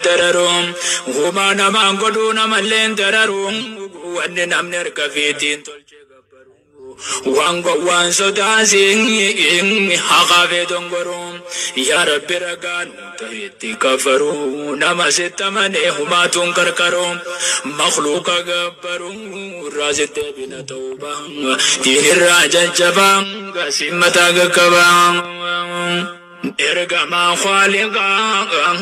Dararu humaa namaan godhuu namalleen dararu wanni namni harka fiitiin tolchee gabbaru waan gowwaan sodaasiin haqaafee dongoru yaa Rabbi ragaan ta'etti kafaru nama sittamane humaatuun qarqaru makhluuqa gabbaru irraa sittee bina ta'uuba diinirraa jajjabaa simmataa gaggabaa. Ergamaa khaaliqaa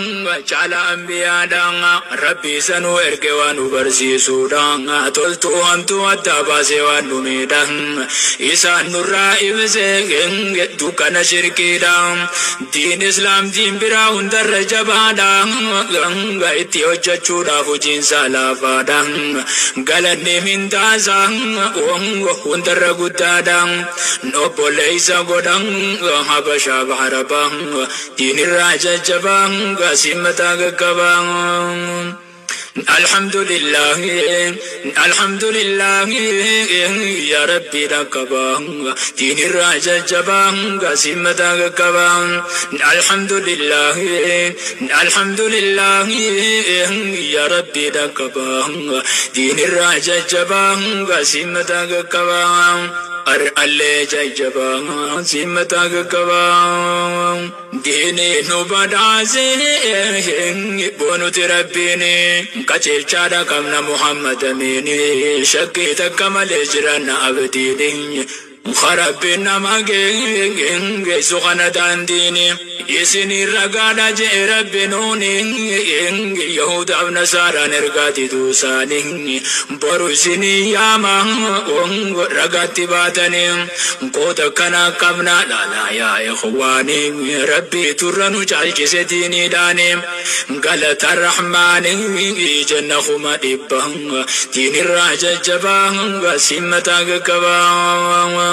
caala anbiyaadhaan Rabbi sanuu erge waan nu barsiisuudhaan toltuu hamtuu adda baasee waan nu miidhaan isaan nurraa ibsee dukkana shirkiidhaan diin islaam diin biraa hundarra jabaadhaan itti hojjechuudhaaf hojiinsaa laafaadhaan galanni mindaasaa hundarra guddaadhaan obboleessa godhan habashaa baharabaa diinirraa jajjabaa simmataa gaggabaa. الحمد لله الحمد لله يا ربي ركبا دين الراجل جبا قسمة كبا الحمد لله الحمد لله يا ربي ركبا دين الراجل جبا قسمة كبا أرألي ججبا سمة كبا ديني نبدعسي بونت ربيني qajeelchaadha qabna Muhammad Amini shakkii takka malee jiranna abdiini Rabbiin nama geessu kana daandiini isinii ragaadha jee Rabbi nuuni Yahudaaf Nasaaraan ergaati duusaanii boru isinii yaama ragaatti baatanii qoota kana qabna laalaa yaa ikhwaanii Rabbii turra nu caalchise diiniidhaani galata rahmaanii jenna 100,000 diinirraa jajjabaa simmataa gaggabaa.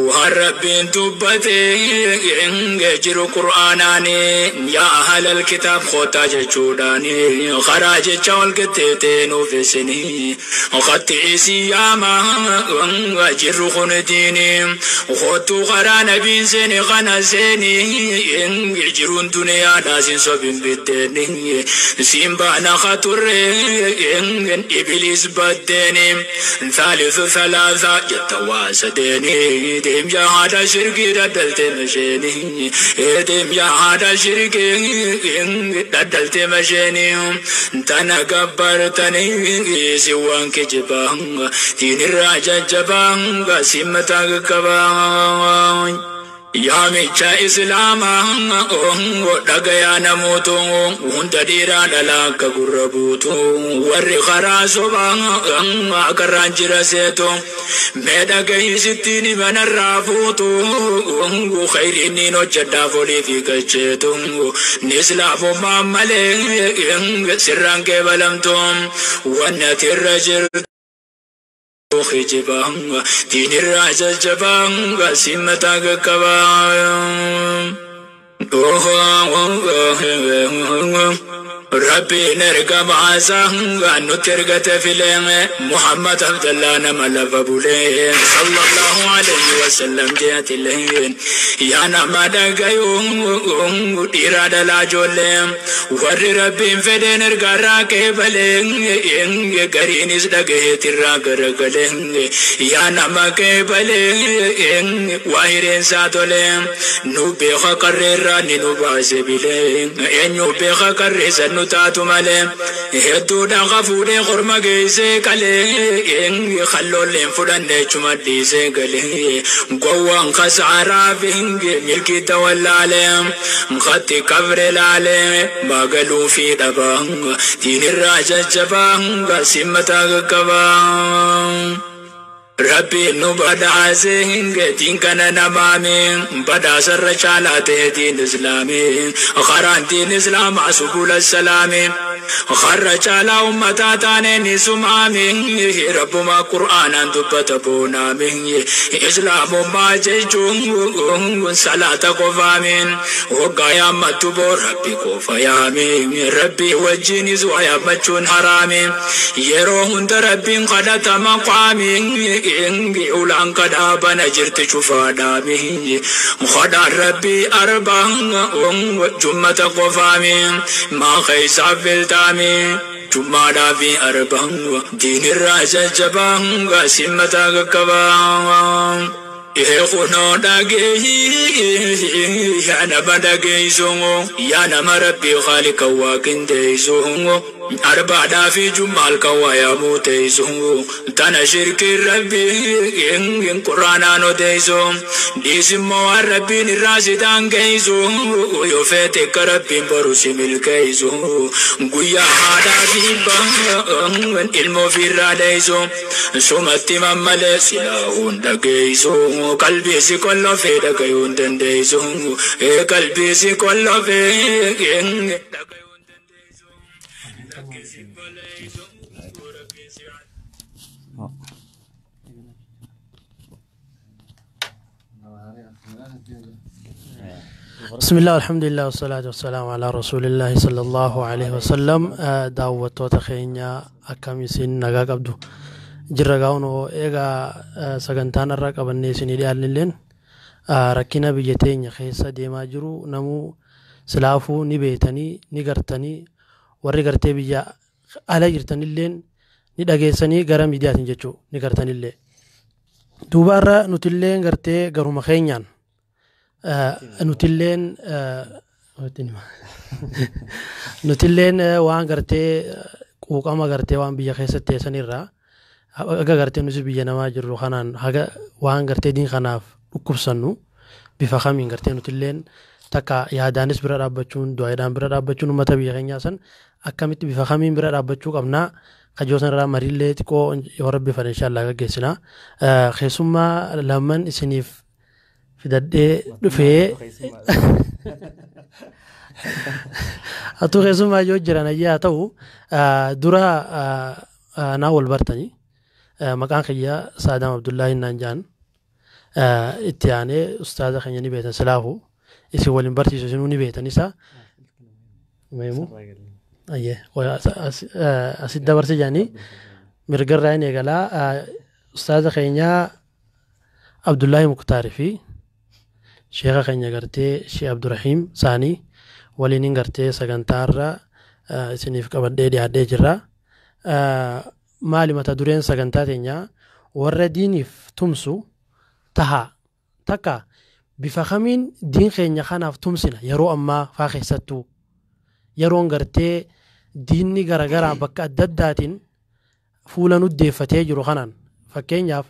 Waan Rabbiin dubbatee jiru Qur'aanaani yaa ahlal kitaab kootaa jechuudhaani karaa jecha wal qixxeetee nuuf isinii khatti isii yaama jirru kun diini kootuu karaa nabiin seeni kana seeni jiruun duniyaadhaa siin sobin bitteeni siin baana katurre ibiliis baddeeni thaalithu thalaatha jetta waa sadeeni deem yaa haadha shirkii daddaltee masheeni deem yaa haadha shirkii daddaltee masheeni tana gabbartanii si waan kijibaa diinirraa jajjabaa simmataa gaggabaa. Yaamicha islaamaa dhagayaa namootu hunda dhiiraa dhalaa akka gurra buutu warri karaa sobaa akarraan jira seetu mee dhagayisittiin manarraa fuutu khayriin niin hojjedhaaf olii fi galcheetu ni islaamummaa malee sirraan keebalamtu wanni ati irra jirtu. Kijibaa diinirraa jajjabaa simmataa gaggabaa. Rabbiin ergamaa isaa nutti ergate filee Muhammad Abdallah nama lafa bulee sallallahu alayhi wasallam jeetilee yaa nama dhagayuu dhiiraa dhalaa ijoollee warri Rabbiin fedheen ergaarraa qeebalee gariinis dhagaheetirraa garagalee yaa nama qeebalee waa hireensaa tolee nu beeka qarreerraa ni nu baase bilee eenyu beeka qarreessa nu taatu malee hedduudha fuudhee korma geessee qalee kalloolleen fudhannee chuma dhiisee galee gowwaan kasaaraa fi milkii tawallaalee khatti kabre laalee magaluu fi dhabaa diinirraa jajjabaa simmataa gaggabaa. Rabbiin nu badhaase diin kana namaame badhaasarra caalaa ta'e diin islaamii karaan diin islaamaa subula salaame Har'a caalaa ummataa taaneen sumaami rabbuma qur'aanaan dubbata boonaami islaamummaa jechuun salaata qofaami waggaa yaammattu boo rabbi qofa yaami rabbi wajjinis waa yaammachuun haraami yeroo hunda rabbiin kadhatama qaami ulaan kadhaa bana jirti cufaadhaami kadhaan rabbi arbaa jummata qofaami maa keeysaaf filtaami jummaadhaa fi arbaan diinirraa jajjabaa simmataa qaqqabaa. Kunoo dhageeyyi yaa nama dhageeysu yaa nama rabbii khaalika waa qindeeysu arbaadhaa fi jummaal kan waa yaamuu teeysu tana shirkii rabbii quraanaan odeeysu dhiisimmoo waan rabbiin irraa si daangeeysu yoo feete akka rabbiin boru si milkeeysu guyyaa haadhaa fi abbaan ilmoo ofirraa dheeysu sumatti mammalee silaa dhageeysu qalbii si qollofee dhagayuu hin dandeeysu qalbii si qollofee dhagayuu hin dandeeysu lakkisi baleeysu rabbiin si. بسم الله والحمد لله والصلاة والسلام على رسول الله صلى الله عليه وسلم. Daawwattoota keenya, akkam isin? Nagaa qabdu? Jirra gaa'unoo. Egaa sagantaan irra qabannee isinii dhiyaannilleen rakkina biyya teenya keessa deemaa jiru namuu silaafuu ni beetanii ni gartanii, warri gartee biyya ala jirtanilleen ni dhageessanii gara miidiyaatiin jechuu ni gartanillee. Duuba irra nutilleen gartee garuma keenyaan nutilleen waan gartee quuqama gartee waan biyya keessatti teessanirraa haga gartee nuti biyya namaa jirru kanaan haga waan gartee diin kanaaf dhukkubsannu bifa kamiin gartee nutilleen takka yaadaanis bira dhaabbachuun, du'aadhaan bira dhaabbachuun uummata biyya keenyaa san akkamitti bifa kamiin bira dhaabbachuu qabnaa kajoo sanarraa mariillee xiqqoo yoo rabbi fedhe inshaallah gaggeessina. Keessummaa lamman isiniif fidadhee dhufee atuu keessummaa yoo jiran ayyaa ta'u dura naa wal bartanii, maqaan kiyya Saadaam Abdullaahi naan jaan. Itti aanee ustaaza keenya ni beetan, silaafu isin waliin barsiisu isinuu ni beetan isa. Meemu ayyee asitti dabarse jaanii mirgarraa inni eegalaa ustaaza keenya Abdullaahi Muktaarii fi sheeka keenya gartee Shee Abdurrahiim Saanii waliin gartee sagantaarra isiniif qabadhee dhiyaadhee jirra. Maali mata dureen sagantaa teenyaa? Warra diiniif tumsu tahaa takka bifa kamiin diin keenya kanaaf tumsina yeroo ammaa faa keessattuu yeroon gartee diinni garagaraa bakka adda addaatiin fuula nuddeeffatee jiru kanaan, fakkeenyaaf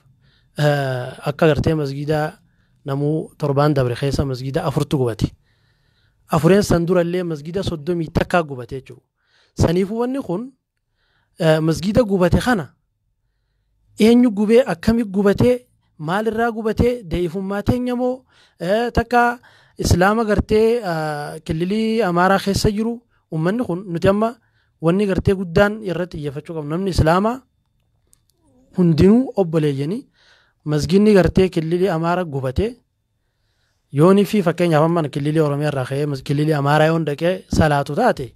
akka gartee masgiida namuu torbaan dabre keessa masgiida afurtu gubate. Afureen san durallee masgiida 31 gubate jechuudha. Saniifuu wanni kun masgiida gubate kana eenyu gubee, akkami gubatee, maalirraa gubatee, de'ifummaa teenya moo takka islaama gartee kililii amaaraa keessa jiru ummanni kun? Nuti amma wanni gartee guddaan irratti xiyyeeffachuu qabnu, namni islaamaa hundinuu obboleeyyanii. Masgiidni gartee kililii amaaraa gubatee yoonii fi fakkeenyaaf amma kililii oromiyaa irraa ka'ee kililii amaaraa yoon dhaqee salaatu taate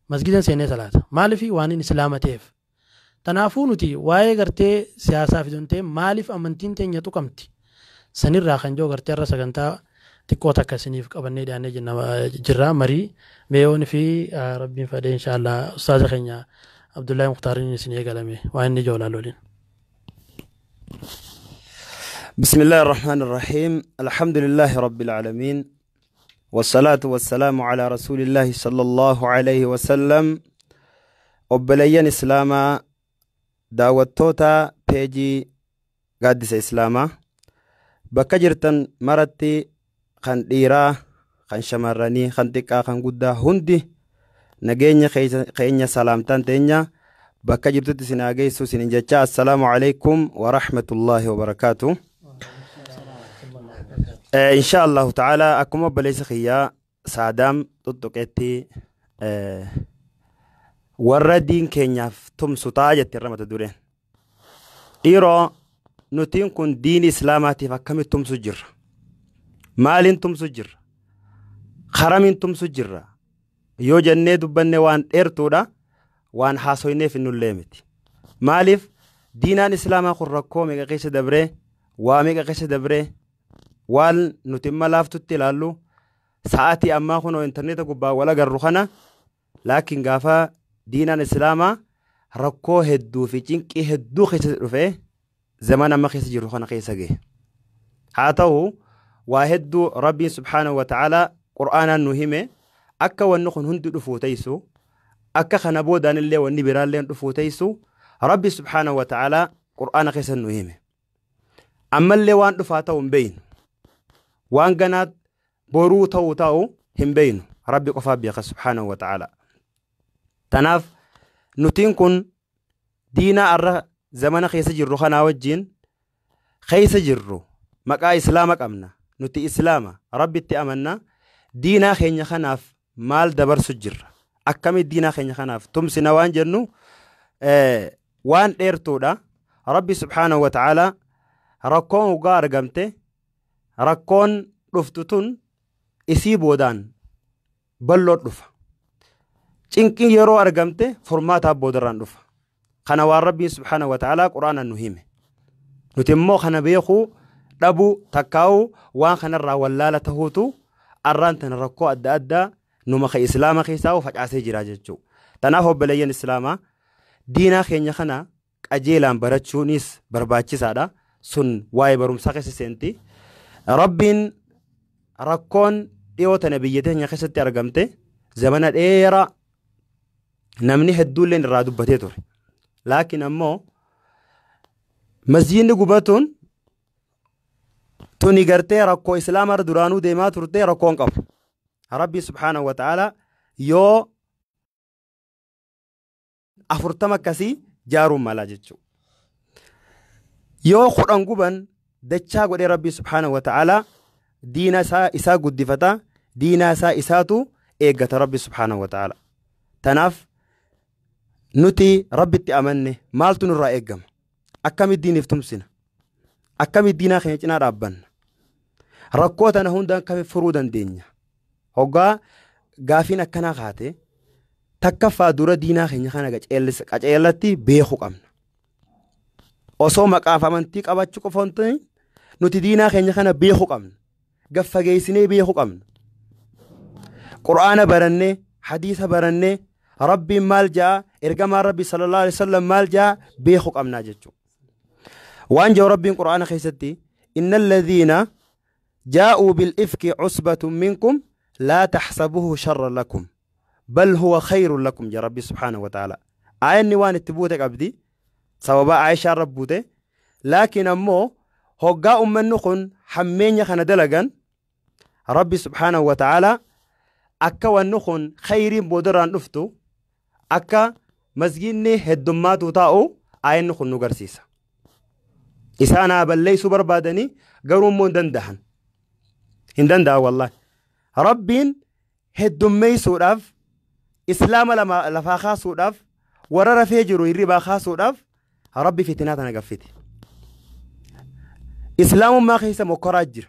masgiidan seenee salaata. Maaliif? Waan inni islaama ta'eef. Tanaafuu nuti waa'ee gartee siyaasaa fi ta'e maaliif amantiin teenya tuqamti sanirraa kan jiru gartee irra sagantaa xiqqoo takka isiniif qabannee dhiyaannee jirra. Marii meeyoon fi rabbiin fedhee inshaallah ustaaza keenya Abdullaahi Muktaariin isin eegalame waan inni joolaan waliin. بسم الله الرحمن الرحيم، الحمد لله رب العالمين، والصلاة والسلام على رسول الله صلى الله عليه وسلم. Obboleeyyan islaamaa, daawwattoota peejii gaaddisa islaamaa bakka jirtan maratti, kan dhiiraa, kan shamarranii, kan xiqqaa, kan guddaa hundi, nageenya keenya salaamtaan teenya bakka jirtutti isin haa geessu isinin jecha, assalaamu alaikum wa rahmatullaahi wa barakaatu. Insha Allahu ta'ala, akkuma obboleessa kiyyaa Saadaam tuttuqetti Warra diin keenyaaf tumsu ta'a jette irra mata dureen. Dhiiroo, nutiin kun diin islaamaatiif akkamitti tumsu jirra? Maaliin tumsu jirra? Karamiin tumsu jirra? Yoo jennee dubbanne waan dheertuudha, waan haasoyneef nullee miti. Maaliif diinaan islaamaa kun rakkoo meeqa keessa dabree, waa meeqa keessa dabree, waan nuti imma laaftutti ilaallu sa'aatii ammaa kunoo intarneeta gubbaa wal agarru kana, laakiin gaafa diinaan islaamaa rakkoo hedduu fi cinqii hedduu keessa dhufee zamana amma keessa jiru kana keessa gahe. Haa ta'u, waa hedduu Rabbiin subhaanahu wa ta'aalaa qur'aanaan nu hime akka wanni kun hundi dhufuu teessu, akka kana boodaan illee wanni biraallee dhufuu teessu Rabbi subhaanahu wa ta'aalaa qur'aana keessa nu hime. Ammallee waan dhufaa ta'u hin beeynu. Waan ganaa boruu ta'u hin beeynu. Rabbi qofaa beeka subhaanahu wa ta'aalaa. Tanaaf nutiin kun diinaa arra zamana keessa jirru kanaa wajjin keessa jirru maqaa islaama qabna. Nuti islaama Rabbitti amanna. Diinaa keenya kanaaf maal dabarsu jirra? Akkamitti diinaa keenya kanaaf tumsina waan jennu waan dheertuudha. Rabbi subhaanahu wa ta'aalaa rakkoon dhugaa argamte, rakkoon dhuftu tun isii boodaan balloo dhufa. Cinqiin yeroo argamte furmaataaf boodarraan dhufa. Kana waan Rabbiin subhaanahu wa ta'aalaa quraanaan nu hime. Nuti immoo kana beekuu dhabuu takkaa'uu waan kanarraa wallaala tahuutu arraan tana rakkoo adda addaa numa ka islaama keessaa facaasee jira jechuudha. Tanaaf obboleeyyan islaamaa, diinaa keenya kana qajeelaan barachuunis barbaachisaadha. Sun waa'ee barumsaa keessa seenti. Rabbiin rakkoon dhiyoo tana biyya teenya keessatti argamte zamana dheeraa namni hedduulleen irraa dubbatee ture. Laakiin ammoo masjiidni gubatuun tuni gartee rakkoo islaamaa duraanuu deemaa turte rakkoon qabu. Rabbi subhaanahu wa ta'aalaa yoo 40 akkasii jaaruun mala jechuudha. Yoo 10 guban dachaa godhee Rabbi subhaanahu wa ta'aalaa diina isaa guddifata, diina isaa isaatu eeggata Rabbi subhaanahu wa ta'aalaa. Tanaaf nuti Rabbitti amanne maaltu nurraa eeggama? Akkamitti diiniif tumsina? Akkamitti diinaa keenya cinaa dhaabbanna? Rakkoo tana hundaan akkamitti furuu dandeenya? Hoggaa gaafiin akkanaa kaate takkaffaa dura diinaa keenya kana qaceellatti beekuu qabna. Osoo maqaaf amantii qabachuu qofa hin ta'in nuti diinaa keenya kana beekuu qabna. Gaffageessinee beekuu qabna. Qur'aana barannee, hadiisa barannee, Rabbiin maal ja'a, ergamaan Rabbi sallallahu alaihi wasallam maal ja'a beekuu qabnaa jechuudha. Waan jiru Rabbiin qur'aana keessatti innal ladhiina jaa'uu bil ifki usbatun minkum laa taxsabuhu sharran lakum bal huwa khayrun lakum ja Rabbi subhaanahu wa ta'ala. Aayanni waan itti buute qabdi sababa Aayishaa irra buute, laakiin ammoo hoggaa ummanni kun hammeenya kana dalagan Rabbi subhaanahu wa ta'ala akka wanni kun khayriin boodarraan dhuftu akka masgiidni heddummaatu taa'u aayanni kun nu garsiisa. Isaan haa balleessuu barbaadanii garuu immoo hin danda'an. Hin danda'an wallaahi. Rabbiin heddummeessuudhaaf islaama lafaa kaasuudhaaf warra rafee jiru hirribaa kaasuudhaaf Rabbi fitinaa tana gaffite. Islaamummaa keessa mokkoraa jira.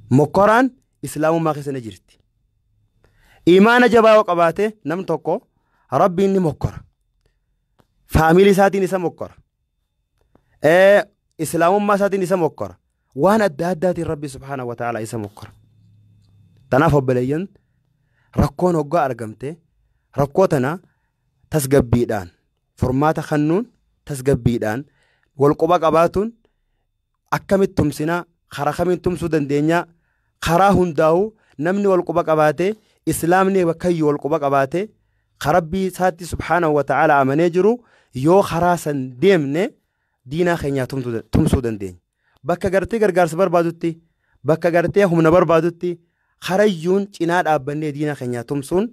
Mokkoraan islaamummaa keessa ni jirti. Imaana jabaa yoo qabaate nam tokko Rabbiin ni mokkora. Faamilii isaatiin isa mokkora. Islaamummaa isaatiin isa mokkora. Waan adda addaatiin Rabbi subhaanahu wa ta'ala isa mokkora. Tanaaf obboleeyyan rakkoon hoggaa argamte rakkoo tana tasgabbiidhaan furmaata kennuun tasgabbiidhaan wal quba qabaatuun akkamitti tumsinaa, karaa kamiin tumsuu dandeenyaa, karaa hundaa'uu namni wal quba qabaatee islaamni bakkayyuu wal quba qabaatee Rabbii isaatti subhaanahu wa ta'ala amanee jiru yoo karaa san deemne diinaa keenyaa tumsuu dandeenya. Bakka gartee gargaarsa barbaadutti, bakka gartee humna barbaadutti karayyuun cinaa dhaabbannee diinaa keenyaa tumsuun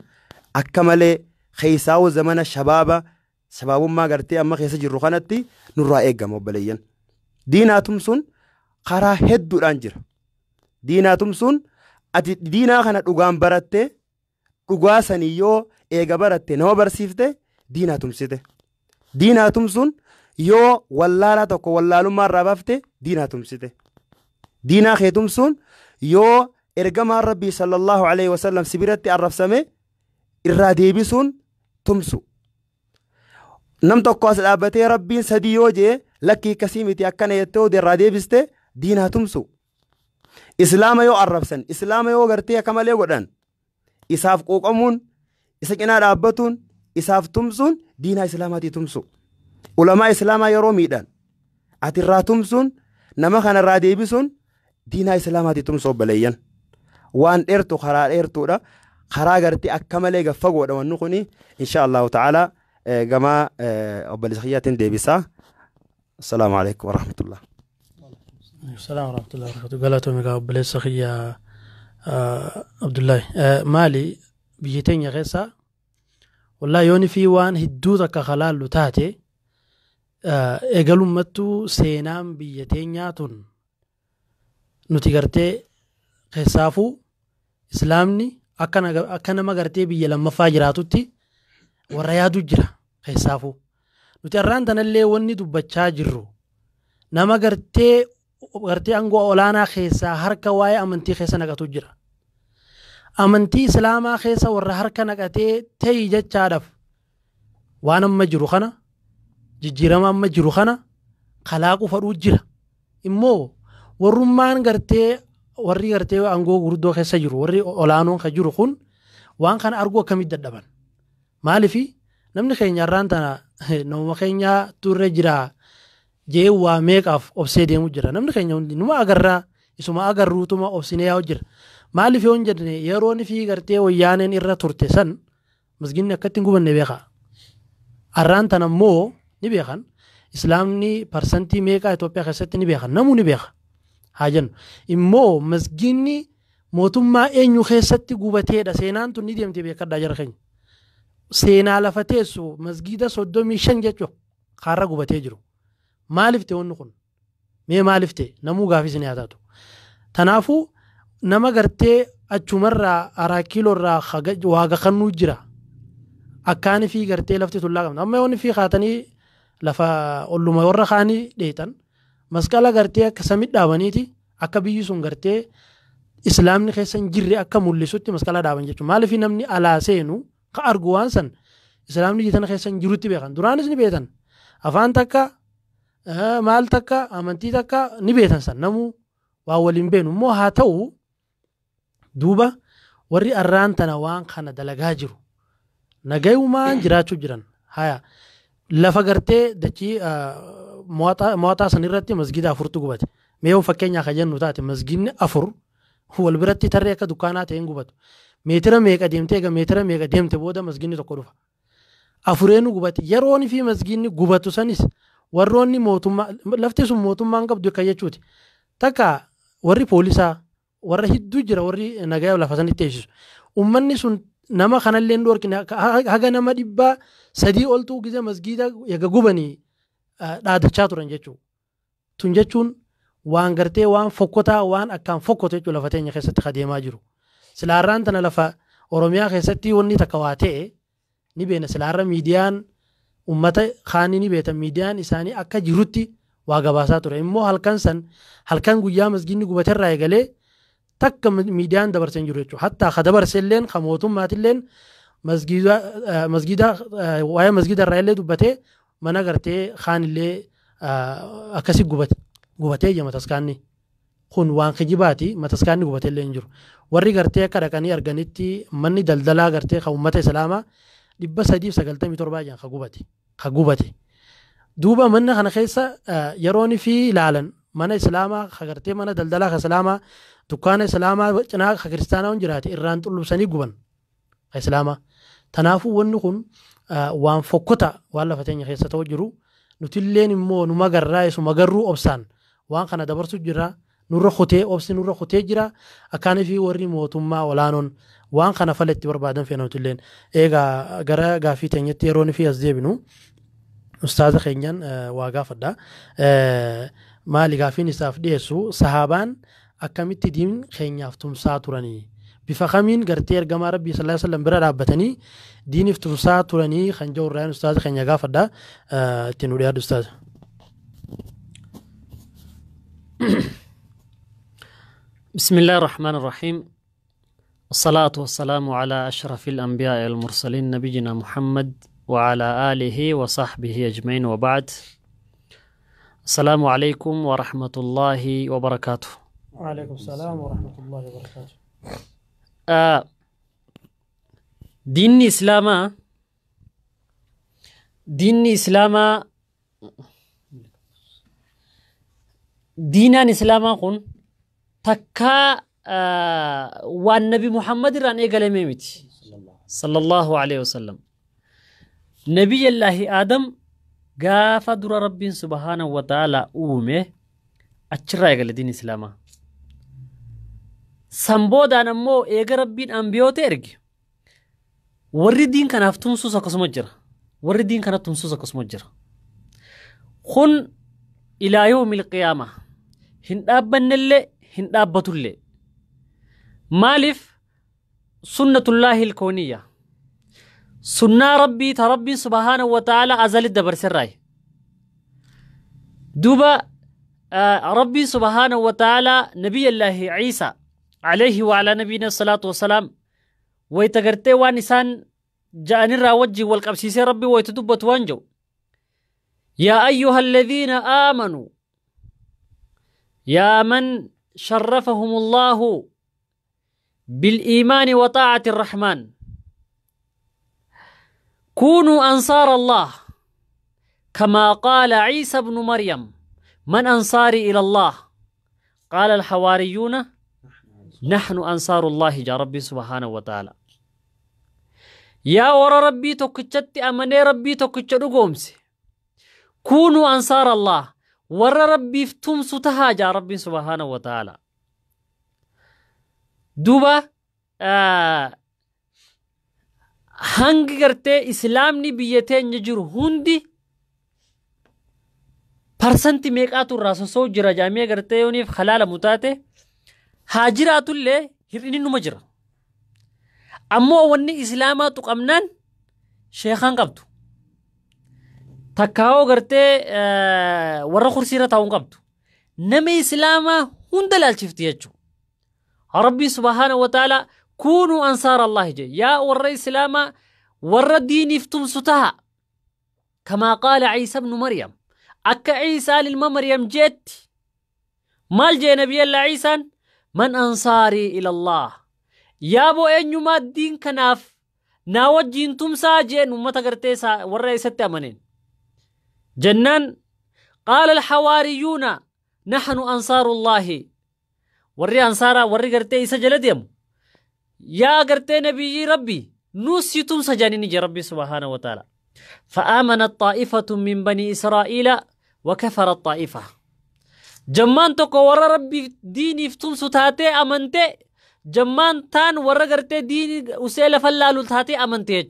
akka malee keessaawuu zamana shabaaba shabaabummaa gartee amma keessa jirru kanatti nurraa eegama obboleeyyan. Diinaa tumsuun karaa hedduudhaan jira. Diinaa tumsuun ati diinaa kana dhugaan barattee dhugaa sanii yoo Eega baratte, nama barsiifte, diinaa tumsite. Diinaa tumsuun yoo wallaalaa tokko wallaalummaa irraa baafte, diinaa tumsite. Diinaa kee tumsuun yoo ergamaan Rabbii sallallahu alaihi wasallam si biratti arrabsame irraa deebisuun tumsu. Nam tokko as dhaabbatee Rabbiin sadii yoo jee, lakkii, akkasii miti, akkana jettee irraa deebiste, diinaa tumsu. Islaama yoo arrabsan, Islaama yoo gartee akka malee godhan, isaaf quuqamuun, isa cinaa dhaabbatuun, isaaf tumsuun diinaa Islaamaatii tumsu. Ulamaa Islaamaa yeroo miidhan ati irraa tumsuun, nama kana irraa deebisuun diinaa Islaamaatii tumsu. Obboleeyyan, waan dheertu, karaa dheertuudha, karaa gartee akka malee gaffagoodha wanni kuni. Insha Allahu ta'ala gama obboleessa kiyyaatiin deebisaa. Assalaamu alaikum warahmatullah. Salaam warahmatullahi wabarakatuh. Galatoomii gaa obboleessa kiyya Abdullahi. Maali, biyya teenya keessa wallahi yooni fi waan hedduu takka kalaallu taate, eegalummattuu seenaan biyya teenyaa tun nuti gartee keessaafuu Islaamni akka nama gartee biyya lammaffaa jiraatutti warra yaadu jira. Keessaafuu nuti har'aan tanallee wanni dubbachaa jirru nama gartee aangoo olaanaa keessaa harka waa'ee amantii keessa naqatu jira. Amantii Islaamaa keessa warra harka naqatee ta'ii jechaadhaaf waan amma jiru kana, jijjiirama amma jiru kana kalaaquu fadhuu jira. Immoo warrummaan gartee warri gartee aangoo gurguddoo keessa jiru, warri olaanoon kan jiru kun waan kana arguu akkamitti dadhaban? Maalifi namni keenya har'aan tana namuma keenya turre jira jee waa meeqaaf obsee deemu jira. Namni keenya hundi numa agarraa, isuma agarruutuma obsinee yaa'u jira. Maaliif yoo hin jenne, yeroon fi gartee wayyaaneen irra turte san masginni akkatti hin gubanne beekaa. Har'aan tana immoo ni beekan. Islaamni parsantii meeqaa Itoophiyaa keessatti ni beekan, namuu ni beeka. Haa jennu immoo masginni mootummaa eenyu keessatti gubateedha? Seenaan tun ni deemte, beekadhaa jara keenya. Seenaa lafa teessu masgiida 35 jechuudha kaarra gubatee jiru. Maaliif ta'e wanni kun? Mee maaliif ta'e? Namuu gaafis ni haa taatu. Kanaafuu nama gartee achumarraa araa kiiloorraa waaga kannuu jira. Akkaani fi gartee lafti tullaa qabna. Amma yoonni fi kaatanii lafa olluma warra kaanii dheetan, masqala gartee akka samii dhaabaniiti, akka biyyi sun gartee Islaamni keessa hin jirre akka mul'isutti masqala dhaaban jechuudha. Maaliif namni alaa seenu ka argu waan san Islaamni biyya tana keessa hin jirutti beekan. Duraanis ni beekan. Afaan takka, maal takka, amantii takka ni beekan, san namuu waa waliin beenu. Immoo haa ta'u, duuba warri arraan tana waan kana dalagaa jiru nagayumaan jiraachuu jiran. Haya, lafa gartee dachii mo'ataa san irratti masgida afurtu gubate. Mee yoo fakkeenyaa kan jennu taate, masgidni afur wal biratti tarree akka dukkaanaa ta'een gubatu. Meetira meeqa deemtee, egaa meetira meeqa deemte booda masgidni tokko dhufa? Afureenu gubate. Yeroon fi masgidni gubatu sanis warroonni mootummaa, lafti sun mootummaan qabdu akka jechuuti. Takka warri poolisaa warra hedduu jira, warri nagaa lafa sanitti eegsisu. Uummanni sun nama kanallee hin dhorkine. Haga nama 300 oltuu gizee masgiida eega gubanii dhaadachaa turan jechuudha. Tun jechuun waan gartee waan fokkotaa, waan akkaan fokkotu jechuudha lafa teenya keessatti adeemaa jiru. Silaarraan tana lafa Oromiyaa keessatti wanni takka waa ta'e ni beena. Silaarra miidiyaan uummata kaanii ni beetan, miidiyaan isaanii akka jirutti waa gabaasaa ture. Immoo halkan san, halkan guyyaa masgiidni gubaterraa eegalee takka miidiyaan dabarsee hin jiru jechuudha. Hattaa ka dabarse illeen, ka mootummaatilleen, masgiida waa'ee masgiida irraa illee dubbatee, mana gartee kaanillee akkasi gubate gubatee jira mataskaanni. Kun waan kijibaati, mataskaanni gubatee illee hin jiru. Warri gartee akka dhaqanii arganitti manni daldalaa gartee kan uummata Islaamaa 397 jiran ka gubate. Ka gubate. Duuba mana kana keessa yeroon fi ilaalan mana Islaamaa ka gartee mana daldalaa ka Islaamaa, dukkaana Islaamaa cinaa ka kiristaanaa hun jiraate irraan xullubsanii guban ka Islaamaa. Tanaafuu wanni kun waan fokkota waan lafa teenya keessa ta'u jiru. Nutilleen immoo nu magarraa isuma garruu obsaan waan kana dabarsu jira. Nurra kutee, obsi nurra kutee jira. Akkaanii fi warri mootummaa olaanoon waan kana fala itti barbaadan feena nutilleen. Egaa gara gaaffii teenyatti yeroon fi as deebinu ustaaza keenyaan waa gaafadha. Maali gaaffiin isaaf dhiyeessu? Sahaabaan akkamitti diin keenyaaf tumsaa turanii? Bifa kamiin gartee ergamaa Rabbii sallallahu alaihi wasallam bira dhaabbatanii diiniif tumsaa turanii kan jiru irraa ustaaza keenya gaafadha. Ittiin nu dhiyaadhu ustaaza. بسم الله الرحمن الرحيم، الصلاة والسلام على أشرف الأنبياء والمرسلين نبينا محمد وعلى آله وصحبه أجمعين، وبعد. السلام عليكم ورحمة الله وبركاته. وعليكم السلام ورحمة الله وبركاته. دين إسلاما، دين إسلاما، دينان إسلاما قن تكا والنبي محمد ران إيقال ميمتي صلى الله عليه وسلم. نبي الله آدم قاف در رب سبحانه وتعالى أومه أتشرا إيقال دين إسلاما. سنبودان أمو إيقال ربين أنبيو تيرج وري دين كان أفتنسوس أقسم الجرة، وري دين كان أفتنسوس أقسم الجرة خن إلى يوم القيامة هن أبن اللي هن أبتولي. مالف سنة الله الكونية، سنة ربي تربي سبحانه وتعالى أزل الدبر سراي دوبا. ربي سبحانه وتعالى نبي الله عيسى عليه وعلى نبينا الصلاة والسلام ويتغرتي وانسان جاءني راوجي والقبسيسي ربي ويتدبت وانجو يا أيها الذين آمنوا يا من شرفهم الله بالإيمان وطاعة الرحمن كونوا أنصار الله كما قال عيسى بن مريم من أنصاري إلى الله قال الحواريون نحن أنصار الله جاء ربي سبحانه وتعالى. يا ورا ربي توكتشتي أمني ربي توكتشدو كونوا أنصار الله ورا ربي فتمسو تهاجا ربي سبحانه وتعالى. دوبا hangi gartee islaamni biyya teenya jiru hundi parsanti meeqaatu irraa sosoo jira jaamee gartee yooniif halaalamu taate haa jiraatullee hir'inni numa jira. Ammoo wanni islaamaa tuqamnaan sheekan qabdu. Takkaawoo gartee warra kursiirra taa'uun qabdu. Nama islaamaa hunda laalchifti jechuudha. Rabbi subhaanahu wa ta'ala كونوا أنصار الله جي يا ور إسلاما ور الدين افتمستها كما قال عيسى بن مريم أك عيسى للما مريم جيت مال جي نبي الله عيسى من أنصاري إلى الله يا بو أن ما الدين كناف ناوجين تمسا جين وما تقرتيسا ور إسات أمنين جنان قال الحواريون نحن أنصار الله وري أنصارا وري قرتيسا جلديم يا قرتي نبي ربي نوسيتم سجانين ربي سبحانه وتعالى. فآمنت طائفة من بني إسرائيل وكفرت طائفة. جمان تكو ورا ربي ديني فتم ستاتي أمنتي جمان تان ورا قرتي ديني أسيل فلالو تاتي أمنتي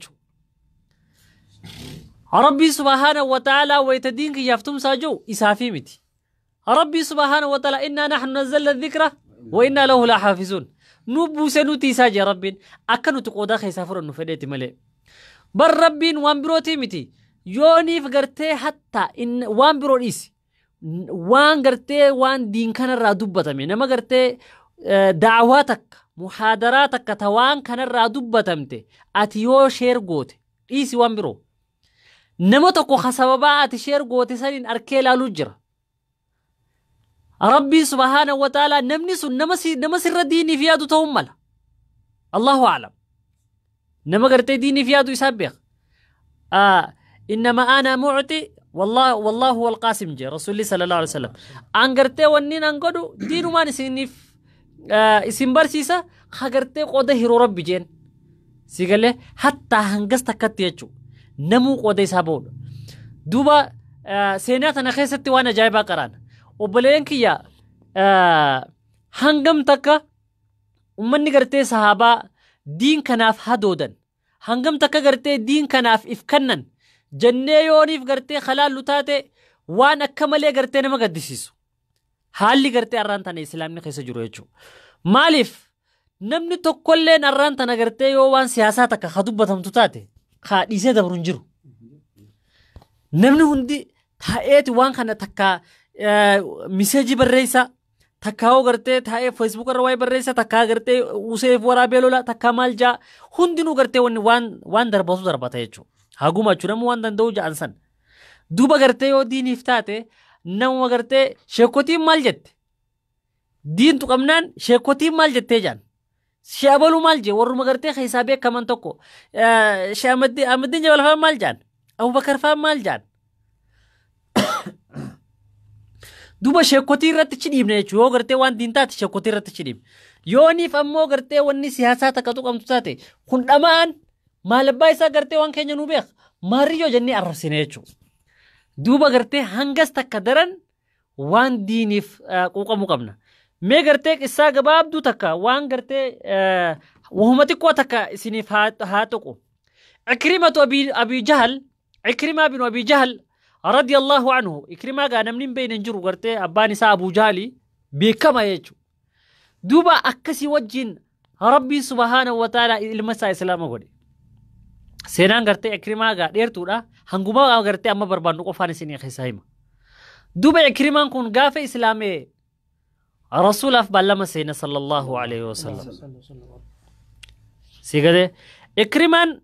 ربي سبحانه وتعالى ويتدينك يفتم ساجو إسافي متي ربي سبحانه وتعالى إنا نحن نزلنا الذكرى وإنا له لحافظون. نبوس نوتي ساجي ربين أكنو تقودا خيسافر النفديت ملي بر ربين وان بروتي متي يوني فقرتي حتى إن وان برو إيسي وان قرتي وان دين كان الرادوبة نما قرتي دعواتك محاضراتك توان كان الرادوبة تمتي أتيو شير قوت إيسي وان برو نما تقو خسببا أتي شير قوت سنين أركيلا لجرة ربي سبحانه وتعالى نمني سن نما سر ديني في يدو توملا الله أعلم نما قرتي ديني في يدو يسبق إنما أنا معطي والله والله هو القاسم جي رسول الله صلى الله عليه وسلم أن قرتي ونين أنقدو دينو ما نسيني اسم برسيسا خقرتي قوده هيرو ربي جين سيقال حتى هنقس تكتي يجو نمو قوده يسابون دوبا سيناتنا خيستي وانا جايبا قران obboleen kiyya hangam takka ummanni gartee sahaabaa diin kanaaf hadoodan hangam takka gartee diin kanaaf if kennan jennee yooniif gartee halaallu taate waan akka malee gartee nama gaddisiisu haalli gartee arraan tana islaamni keessa jiru jechuudha. Maaliif Namni tokkolleen arraan tana gartee yoo waan siyaasaa takka ka dubbatamtu taate ka dhiisee dabru hin jiru. Namni hundi taa'eeti waan kana takka miseejii barreessa, takka hoo gartee taa'ee feesbuuk irra waa'ee barreessa, takka gartee useef waraabee lola, takka maal jaa hundinuu gartee wanni waan darbatu darbata jechuudha. Haguma jechuudha namni waan danda'u ja'an san. Duuba gartee yoo diiniif taate namuma gartee sheekotiin maal jette? Diintu qabnaan sheekotiin maal jettee jaan? Sheebaluu maal jee warruma gartee keessaa beekaman tokko Shee Ahmadiin Jabal fa'aa maal jaan? Abubakar fa'aa maal jaan? Duuba sheekotii irratti ci dhiibne jechuudha. Yoo gartee waan diin taate sheekotii irratti ci dhiibne. Yooniif ammoo gartee wanni siyaasaa takka tuqamtu taate kun dhama'an maal abbaa isaa gartee waan keenya nu beeka maariyyoo jennee arrabsine jechuudha. Duuba gartee hangas takka daran waan diiniif quuqamuu qabna. Mee gartee qissaa gabaabduu takka waan gartee wahuma xiqqoo takka isiniif haa tuqu. Ikrimatu Abii Jahal, Ikrimaa binu Abii Jahal radiyallahu anhu. Ikrimaa gaa namni hin beekne hin jiru gartee abbaan isaa Abuu Jahali beekama jechuudha. Duuba akkasii wajjin Rabbiin subhaanahu wa ta'ala ilma isaa islaama godhe. Seenaan gartee Ikrimaa gaa dheertuudha. Hanguma gartee amma barbaannu qofaan isinii keessaa hima. Duuba Ikrimaan kun gaafa islaamee Rasuulaaf baallama seena sallallahu alayhi wa sallam. Si gadee Ikrimaan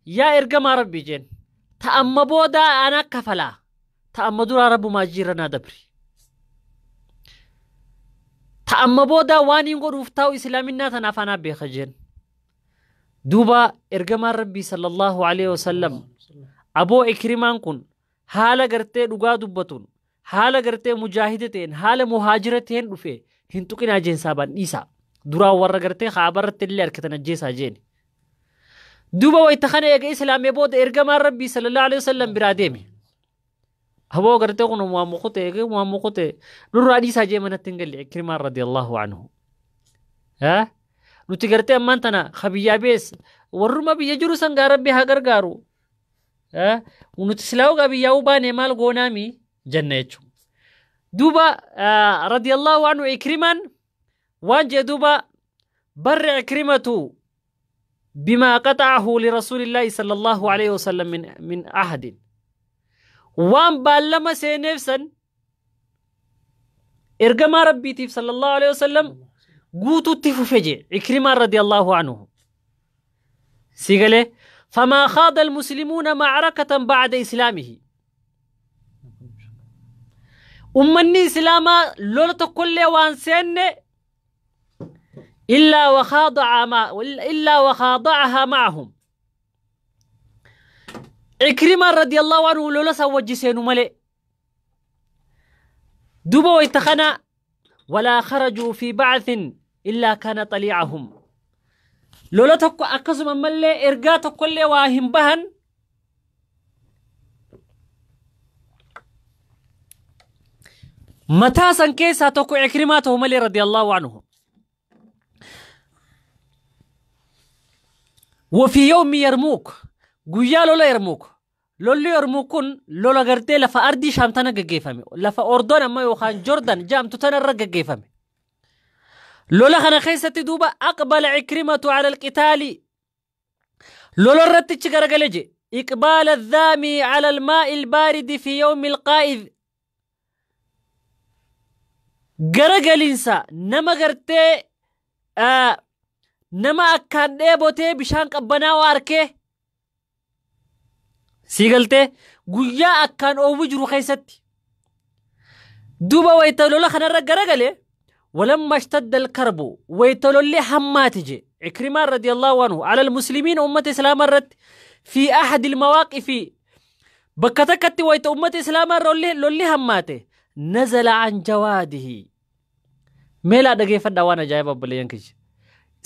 yaa ergamaa Rabbii jeen ta amma boodaa ana kafalaa ta amma duraa Rabbumaa jijjiirra naa dabri. Ta amma boodaa waan hin godhuuf taa'u islaaminaa tanaaf anaa beeka jeen. Duuba ergamaan Rabbii sallallahu alayhi wa sallam aboo Ikrimaan kun haala gartee dhugaa dubbatuun haala gartee mujaahida ta'een haala muhaajira ta'een dhufe hin tuqinaa jeensaa baan dhiisaa. Duraan warra gartee kaabarratti illee harkatan ajjeesaa jeeni. Duuba wayita kana eega islaamee booda ergamaan Rabbii sallallahu alayhi wa sallam biraa deeme. Aboo gartee kun waan mukute eegee waan mukute nurraa dhiisaa jee manatti hin galle Ikrimaan radiyallahu anhu. Nuti gartee ammaan tana kabiyyaa bees warruma biyya jiru san gaa Rabbi haa gargaaru. Nuti silaa'uu gaa biyyaa'uu baanee maal goonaami janna jechuudha. Duuba radiyallahu anhu Ikrimaan waan jee duuba barri Ikrimatu بما قطعه لرسول الله صلى الله عليه وسلم من عهد. وان بالما سينفسا إرجما ربي صلى الله عليه وسلم قوتو تففجي إكرمة رضي الله عنه. سيقله فما خاض المسلمون معركة بعد إسلامه. أمني إسلاما لولا كل وان سن إلا وخاضعها معهم. إكرمة رضي الله عنه لولا سوجي سينو ملئ دوبا ويتخنا ولا خرجوا في بعث إلا كان طليعهم. لولا تكو أقسم ملئ إرقا كل واهم بهن متى سنكيسا تكو إكرماته ملئ رضي الله عنه. وفي يوم يرموك قويا لولا يرموك لولا يرموكون لولا غرتي لفا أردي شامتنا قجيفامي لفا أردن أما يوخان جوردن جامتو تنا قجيفامي لولا خنا خيسة دوبا أقبل عكرمة على القتال لولا رتش غرغلجي إقبال الذامي على الماء البارد في يوم القائذ غرغلينسا نما غرتي nama akkaan dheebotee bishaan qabbanaawaa arkee sii galtee guyyaa akkaan oowwu jiru keessatti duuba wayita lola kanarra garagale walamma ishtadda alkarbu wayita lolli hammaate je Ikrimaan radiyallahu anhu ala almuslimiin ummata islaamaa irratti fi ahadi almawaaqifi bakka takkatti wayita ummata islaamaa irra lolli hammaate nazala an jawaadihi meelaa dhageeffadhaa waan ajaa'iba obboleeyyan kiyya.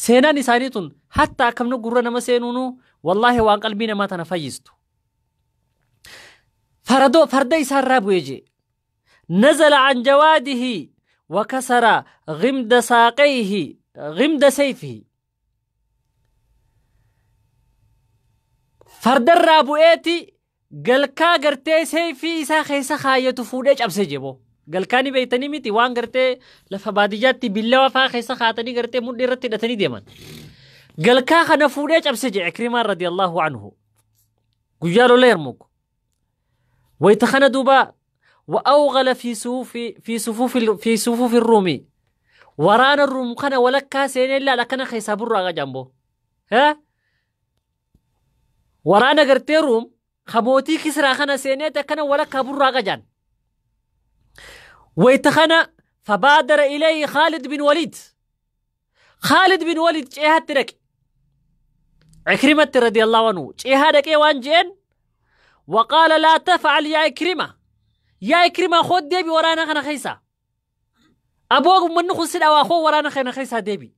Seenaan isaanii tun hatta akkamnu gurra nama seenuunu wallaahi waan qalbii namaa tana fayyistu. Faradoo farda isaarraa bu'ee jee. Nazala an jawaadihi wa kasara ghimda saaqayhi ghimda sayfihi. Fardarraa bu'eeti galkaa gartee sayfii isaa keessa kaayyatu fuudhee cabsee jeboo. Galkaani beeytanii miti waan gartee lafa baadiyyaatti billawa faa keessa kaatanii gartee mudhii irratti hidhatanii deeman. Galkaa kana fuudhee cabse jee Ikrimaan radiyallahu anhu. Guyyaa lola Yarmuk. Wayita kana duuba وأوغل في صفوف الرومي ورانا الروم كان ولكا سين لا لكن خيسا برا جنبه ها ورانا قرتي روم خموتي كسرى خنا سينيتا كان ولكا برا جان ويتخنا فبادر إليه خالد بن وليد. خالد بن وليد جهة ترك عكرمة رضي الله عنه جهة وان جين وقال لا تفعل يا عكرمة يا عكرمة خد ديبي ورانا خنا خيسا أبوك من نخسر أو أخو ورانا خنا خيسا ديبي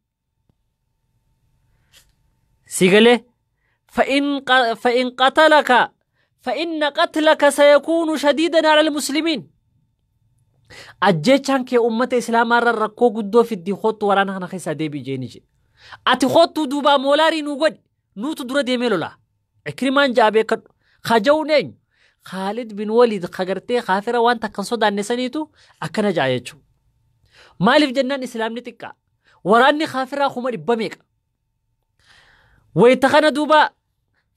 سيقله فإن قتلك فإن قتلك سيكون شديدا على المسلمين. أجيتشان كي أمة إسلام الركو قدو في الدي خط ورانا خنا خيسا ديبي جينيجي أتي خطو دوبا مولاري نوغد نوتو درا ديميلو لا عكرمان جابي خجونين خالد بن وليد خغرتي خافرة وانت كان صدا النسانيتو أكنا جايتشو مالف جنان إسلام نتكا وراني خافرة خمر بميك ويتخنا دوبا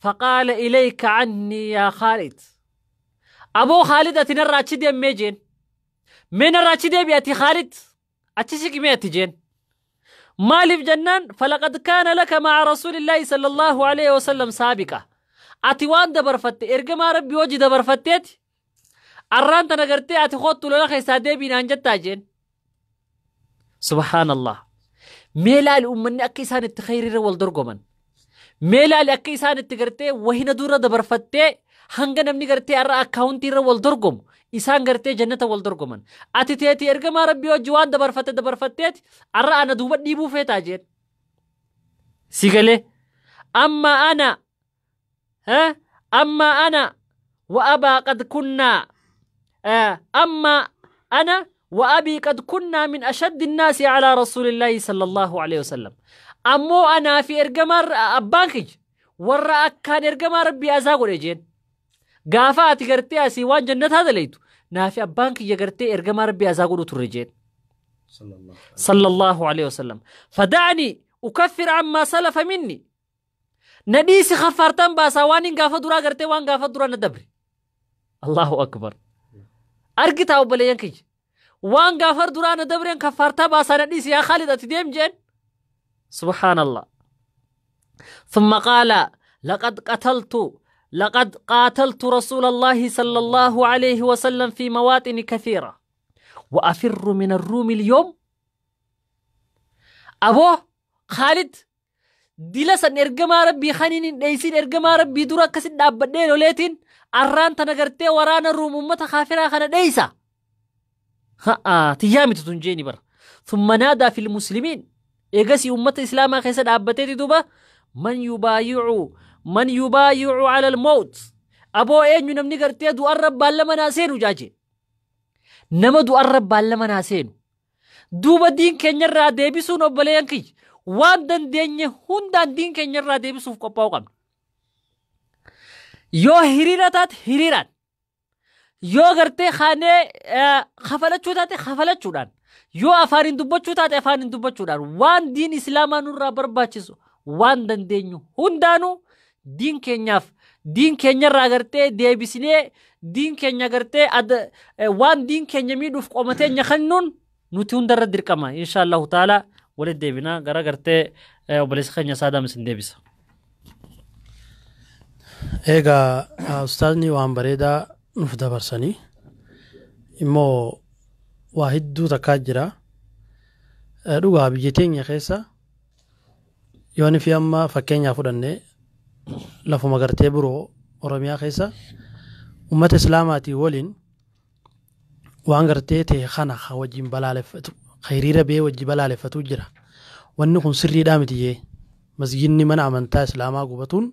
فقال إليك عني يا خالد. أبو خالد أتنا راتشي دي ميجين من راتشي دي بيأتي خالد أتشيك ميأتي جين مالف جنان فلقد كان لك مع رسول الله صلى الله عليه وسلم سابقة أتي وان دبرفت إرجما ربي وجه دبرفتيت أران تنقرتي أتي خطو لنا خيسادي بين أنجتاجين. سبحان الله. ميلا الأمني أكيسان التخير والدرجمن ميلا الأكيسان التقرتي وهنا دورة دبرفتي هنغنا مني قرتي أرى أكاونتي والدرجم إسان قرتي جنة والدرجمن أتي تأتي إرجما ربي وجه وان دبرفت دبرفتيت أرى أنا دوبت نيبو فيتاجين سيقلي أما أنا ها أما أنا وأبا قد كنا أما أنا وأبي قد كنا من أشد الناس على رسول الله صلى الله عليه وسلم. أمو أنا في إرجمار أبانكج ورا كان إرجمار ربي أزاغ رجين قافا تقرتي أسيوان جنة هذا ليتو نافي أبانكج يقرتي إرجمار ربي أزاغ رجين صلى الله عليه وسلم. فدعني أكفر عما سلف مني نديسي خفارتان باسوانين قافا درا قرتي وان قافا درا ندبري. الله أكبر. أرقتها وبلينكج وان قافر درا ندبري كفارتا باسا نديسي يا خالد أتديم جن. سبحان الله. ثم قال لقد قاتلت رسول الله صلى الله عليه وسلم في مواطن كثيرة وأفر من الروم اليوم. أبوه خالد دلسن إرجما ربي خانين ديسين إرجما ربي درا كسد أبدين وليتين أران تنقرتي ورانا الروم أمة خافرة خنا ديسا ها تيامي تتنجيني بر. ثم نادى في المسلمين إيجاسي أمة إسلام خسد أبتيتي دوبا من يبايع على الموت. أبو إيه نمني قرتي دو الرب بالما ناسينو جاجي نما دو الرب بالما ناسينو دوبا دين كنير ديبسون أبليانكي waan dandeenye hundaan diin keenya irraa deebisuuf qophaa'uu qabna. Yoo hiriira taate hiriiraan, yoo gartee kaanee kafalachuu taate kafalachuudhaan, yoo afaaniin dubbachuu taate afaaniin dubbachuudhaan waan diin islaamaa nurraa barbaachisu waan dandeenyu hundaanuu diin keenyaaf diin keenya irraa gartee deebisinee diin keenya gartee waan diin keenya miidhuuf qomateenya kennuun nuti hundarra dirqama insha Allahu ta'ala. ولد ديبنا غرا غرتي وبلس خنيا ساده مسن ديبس ايغا استاذني وان بريدا نفدا برسني immoo waa hedduu takkaa jira. Dhugaa biyya teenya keessa yoon fi amma fakkeenyaa fudhanne lafuma gartee biroo Oromiyaa keessa uummata Islaamaatii waliin waan gartee ta'e kana wajjin balaaleffatu hiriira bee wajji balaaleffatu jira. Wanni kun sirriidhaa miti jee masjidni mana amantaa Islaamaa gubatuun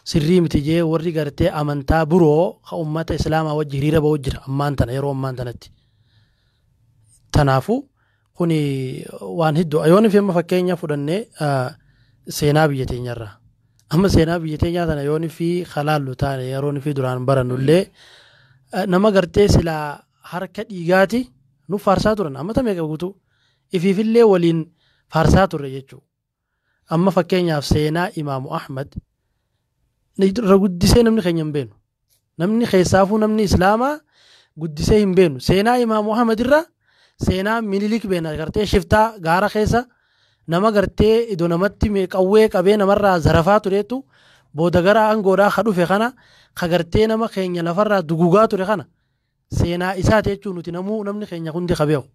sirrii miti jee warri gartee amantaa biroo ka uummata Islaamaa wajji hiriira ba'u jira ammaan tana yeroo ammaan tanatti. Tanaafuu kuni waan hedduu yoon fi amma fakkeenya fudhannee seenaa biyya teenyarraa. Amma seenaa biyya teenyaa tana yoon fi halaallu taane yeroon fi duraan barannullee nama gartee silaa harka dhiigaati Nu faarsaa turan ammata meeqa guutuu ifiifillee waliin faarsaa turre jechuudha. Amma fakkeenyaaf seenaa Imaamu Ahmad irra guddisee namni keenya hin beenu. Namni keessaafuu namni Islaamaa guddisee hin beenu. Seenaa Imaamu Ahmad irra seenaa Minilik beena gartee shiftaa gaara keessa nama gartee iddoo namatti qawwee qabee namarraa zarafaa tureetu booda gara aangoodhaa ka dhufe kana ka gartee nama keenya lafarraa dugugaa ture kana seenaa isaati jechuun nuti namuu namni keenya hundi ka beeku.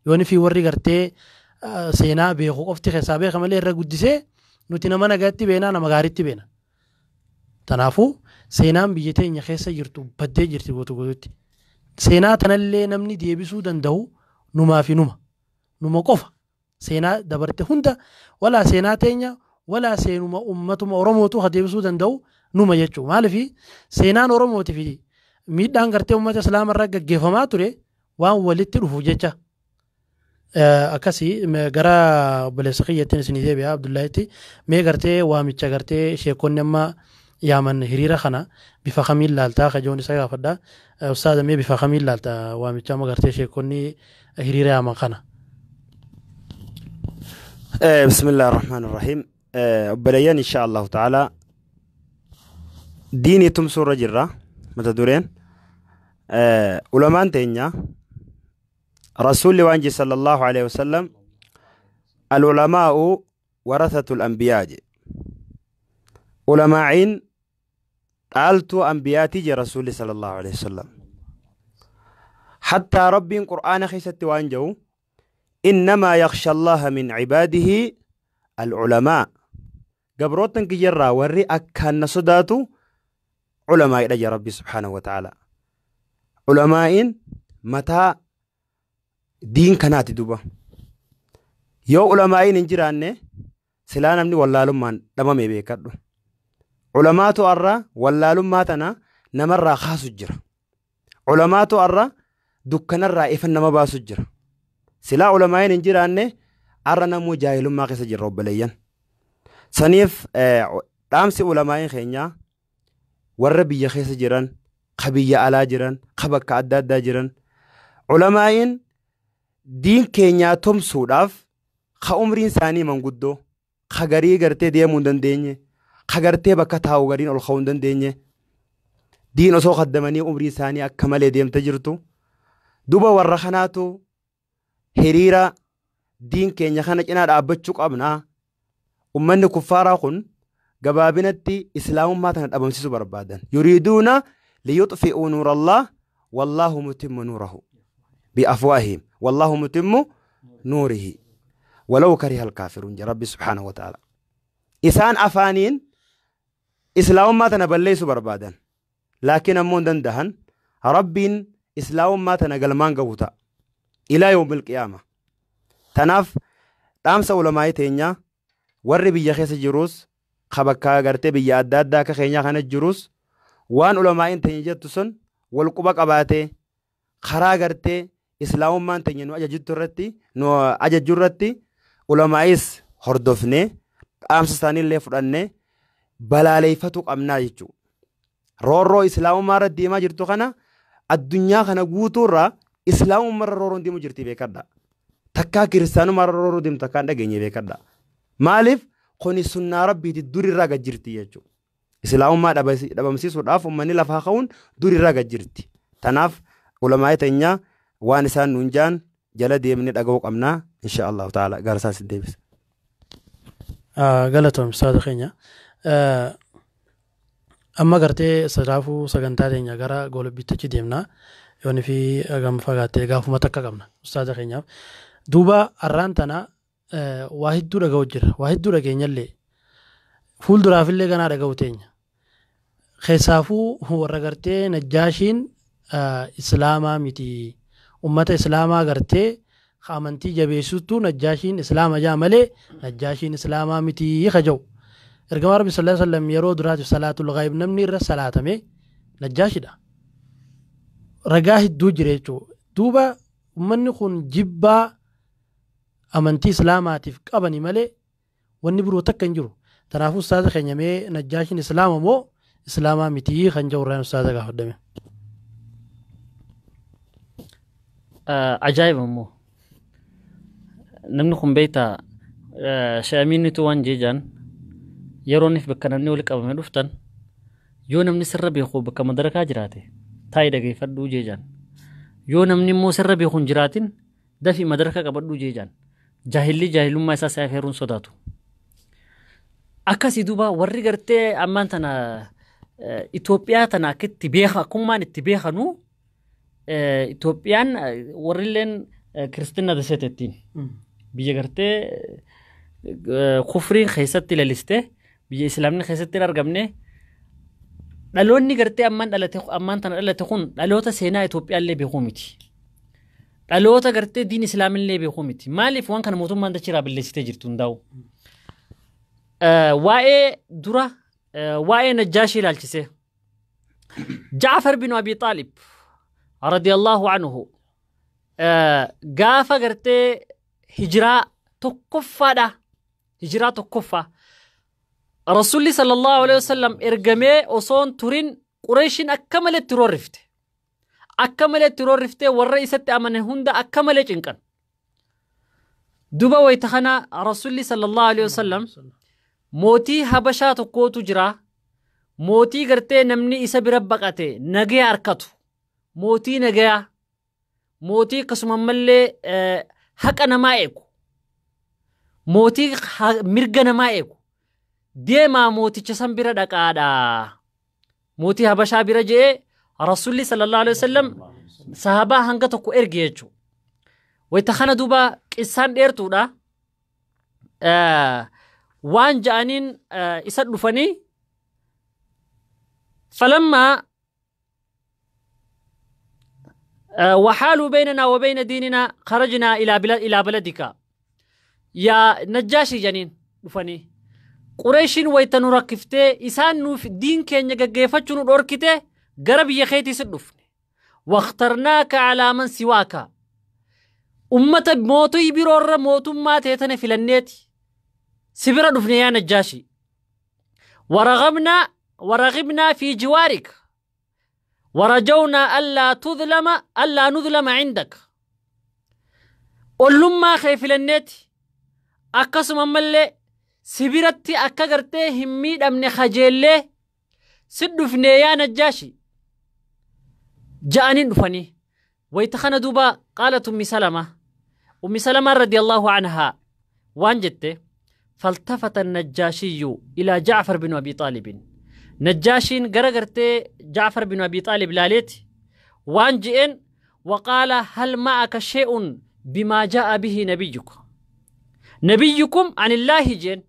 Yooni fi warri gartee seenaa beeku qofti keessaa beeka malee irra guddisee nuti nama nagaatti beenaa nama gaariitti beena. Kanaafuu seenaan biyya teenya keessa jirtu baddee jirti guutuu guutuutti. Seenaa tanallee namni deebisuu danda'u numaa fi numa. Numa qofa. Seenaa dabarte hunda walaa seenaa teenya walaa seenuma uummatuma Oromootu ha deebisuu danda'u numa jechuudha. Maaliif seenaan Oromootii fi miidhaan gartee uummata Islaamaa irra gaggeeffamaa ture waan walitti dhufu jecha. Akkasii gara obboleessa kiyyattiin isinii deebi'a Abdullaahitti mee gartee waamicha gartee sheekonni amma yaaman hiriira kana bifa kamiin laaltaa kajoon isa gaafadha. Ustaaza mee bifa kamiin laaltaa waamicha amma gartee sheekonni hiriira yaaman kana. بسم الله الرحمن الرحيم. obboleeyyan insha Allahu ta'ala diinii tumsuurra jirra mata dureen ulamaan teenya rasuulli waan je sallallahu alaihi wasallam al-ulamaa'u warathatul anbiyaa je ulamaa'iin dhaaltuu anbiyaatii je rasuulli sallallahu alaihi wasallam hattaa rabbiin qur'aana keessatti waan jedhu إنما يخشى الله من عباده العلماء. قبروتن كجرا وري أكان صداتو علماء إلى ربي سبحانه وتعالى. علماء متى دين كانت دوبا يو علماء نجرانه سلانا مني والله لما لما ميبيكادو علماء أرى والله لما تنا نمر خاص الجرا علماء أرى دكان الرائف نما باس الجرا سلا علماء نجرانه أرى نمو جاهل ما قيس جرب بليان سنيف دامس علماء خينيا والربي خيس جيران خبية على جيران خبك عداد جيران علماء دين كينيا توم سوداف خا عمرين ثاني من قدو خغري غرتي ديمون دنديني خغرتي بكتاو غرين الخون دنديني دين أسو خدمني عمري ثاني أكمل ديم تجرتو دوبا ورخناتو هريرة دين كينيا خانك إنا أبتشوك أبنا ومن كفارا خن gabaabinatti islaamummaa tana dhabamsiisuu barbaadan yuriiduuna liyuxfi'uu nuura Allah wallaahu mutimmu nuurahu biafwaahihim wallaahu mutimmu nuurihi walaw kariha alkaafiruun jedha rabbi subhaanahu wa ta'ala. Isaan afaaniin islaamummaa tana balleessuu barbaadan laakiin ammoo hin dandahan rabbiin islaamummaa tana galmaan gahu ta'a ilaa yawmil qiyaama. Tanaaf dhaamsa ulamaa'ii teenyaa warri biyya keessa jirus kabakkaa gartee biyya adda addaa akka keenyaa kana jirus waan ulamaa'in teenya jettu sun wal quba qabaatee karaa gartee islaamummaan teenya nu ajajjuttu irratti nu ajajju irratti ulamaa'is hordofnee dhaamsa isaaniillee fudhannee balaaleeffatu qabnaa jechuudha. Roorroo islaamummaa irra deemaa jirtu kana addunyaa kana guutuurraa islaamummaa irra roorroon deemu jirti beekadha. Takkaa kiristaanummaa irra roorroo deemtu takkaa hin dhageenye beekadha. Maaliif? Kuni sunnaa rabbiiti durirraa gad jirti jechuudha. Islaamummaa dhabamsiisuudhaaf uummanni lafaa ka'uun durirraa gad jirti. Tanaaf ulamaa'ii teenyaa waan isaan nuun jaan jala deemnee dhaga'uu qabnaa insha Allahu ta'ala gara isaas deebisa. Galatoom ustaaza keenya. Amma gartee sadaafuu sagantaa teenya gara goolabbiitti deemnaa. Yoonni fi gama fagaattee gaafuma takka qabna ustaaza keenyaaf. Duuba har'aan tana waa hedduu dhaga'u jira. Waa hedduu dhageenyallee fuulduraafillee ganaa dhaga'u teenya. Keessaafuu warra gartee Najjaashiin Islaamaa miti. Ummata Islaamaa gartee amantii jabeessuttuu Najjaashiin Islaama jaa malee Najjaashiin Islaamaa miti kaja'u. Ergamaa Rabbi sallallahu alaihi wasallam yeroo duraatiif salaatul ghaayib namni irra salaatame Najjaashidha. Ragaa hedduu jira jechuudha. Duuba uummanni kun jibbaa amantii Islaamaatiif qabani malee wanni biroo takka hin jiru. Kanaafuu ustaaza keenya mee Najjaashiin Islaama moo Islaamaa mitii kan jedhu irraan ustaaza gaafadhame. Ajaa'iba immoo. Namni kun beektaa shaamiinitu waan jeejaan yeroonif bakka namni wali qabame dhuftan yoo namni sirra beeku bakka madarakaa jiraate taa'i dhageeffadhuu jeejaan. Yoo namni immoo sirra beeku hin jiraatin dafii madaraka qabadhuu jeejaan. Jaahilli jaahilummaa isaa si afeeruun sodaatu. Akkasii duuba warri gartee ammaan tana Itoophiyaa tana akka itti beeka akkumaan itti beekanuu Itoophiyaan warrilleen kiristina daseetettiin biyya gartee kufriin keessatti laliste biyya islaamni keessatti hin argamne dhaloonni gartee ammaan dhalate ammaan tana dhalate kun dhaloota seenaa Itoophiyaallee beekuu miti. Dhaloota gartee diin islaamillee beekuu miti. Maaliif waan kana mootummaan dachiraa balleessitee jirtu hundaa'u. Waa'ee dura waa'ee Najjaashii ilaalchise. Jaafar bin Abi Xaalib radiyallahu anhu gaafa gartee hijiraa tokkoffaadha. Hijiraa tokkoffaa. Rasuulli sallallahu alaihi wasallam ergamee osoon turin Qureeshiin akka malee itti roorrifte. Akka malee itti roorriftee warra isatti amanan hunda akka malee cinqan. Duba wayita kana Rasuulli sallallahu alaihi wasallam mootii Habashaa tokkootu jira. Mootii gartee namni isa bira baqate nagaya harkatu. Mootii nagayaa. Mootii akkasuma ammallee haqa namaa eegu. Mootii mirga namaa eegu. Deemaa mooticha san bira dhaqaadha. Mootii Habashaa bira je'ee Rasuulli sallallahu alaihi wasallam sahabaa hanga tokko erge jechuudha. Wayita kana duuba qissaan dheertuudha. Waan ja'aniin isa dhufanii falammaa وحالوا بيننا وبين ديننا خرجنا إلى بلدك يا نجاشي جنين dhufanii Qureeshiin wayita nu rakkiftee isaan nuuf diin keenya gaggeeffachuu nu dhorkite gara biyya keetii si dhufne. Waqtarnaaka calaa man siwaaka. Ummata mootii biroorra mootummaa ta'e tana filanneeti. Si bira dhufne yaa Najjaashi. Waragibnaa fi jiwaarik. Warajawnaa allaa tudlama allaa nudlama cindak. Ollummaa kee filanneeti. Akkasuma ammallee si biratti akka gartee hin miidhamne kajeellee si dhufne yaa Najjaashi. Ja'aniin dhufanii. Wayita kana duuba qaalat Ummi Salama. Ummi Salama radiyallahu anhaa waan jette فالتفت النجاشي إلى جعفر بن أبي طالب. نجاشين غرغرتي جعفر بن أبي طالب لاليت وان جئن وقال هل معك شيء بما جاء به نبيك نبيكم عن الله جن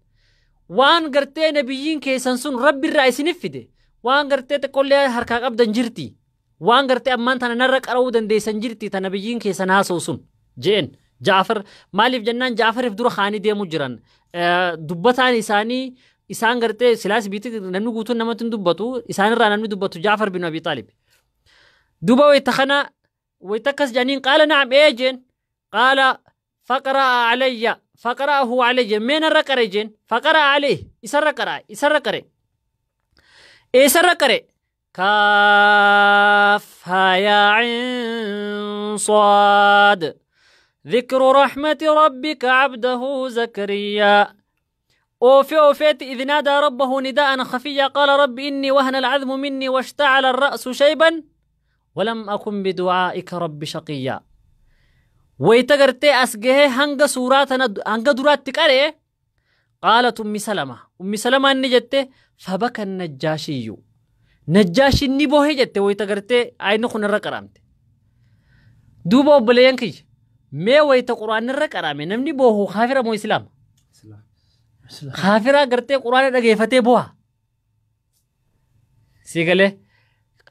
وان غرتي نبيين كيسان رب الرئيس نفده وان غرتي تقول لي هركا قبدا جرتي وان غرتي أمان تانا نرق أرودا ديسان جرتي تنبيين كيسان هاسوسون جئن جعفر مالif jennaan Jaafariif dura kaanii deemu jiran dubbataan isaanii isaan gartee silaas biitti namni guutuun namatti hin dubbatu isaanirraa namni dubbatu Jaafar bin Abi Taalib. Duuba wayita kana wayita akkas jedhaniin qaala na'am ee jeen qaala faqra'a alayya faqra'ahu alayya mee narra qare jeen faqra'a alayhi isarra qara isarra qare isarra qare kaaf haa yaa ayn saad ذكر رحمة ربك عبده زكريا أوفي أوفيت إذ نادى ربه نداء خفيا قال رب إني وهن العظم مني واشتعل الرأس شيبا ولم أكن بدعائك رب شقيا. ويتغرتي أسجه هنغ سوراتنا هنغ درات تكاري قالت أم سلمة أم سلمة نجت فبكى النجاشي نجاشي نبوه جت ويتغرتي عين خن الرقرامت دوبا بلينكي mee wayita quraanni irra qarame namni boohu kaafira moo islaama? Kaafira gartee quraana dhageeffatee booha. Si galee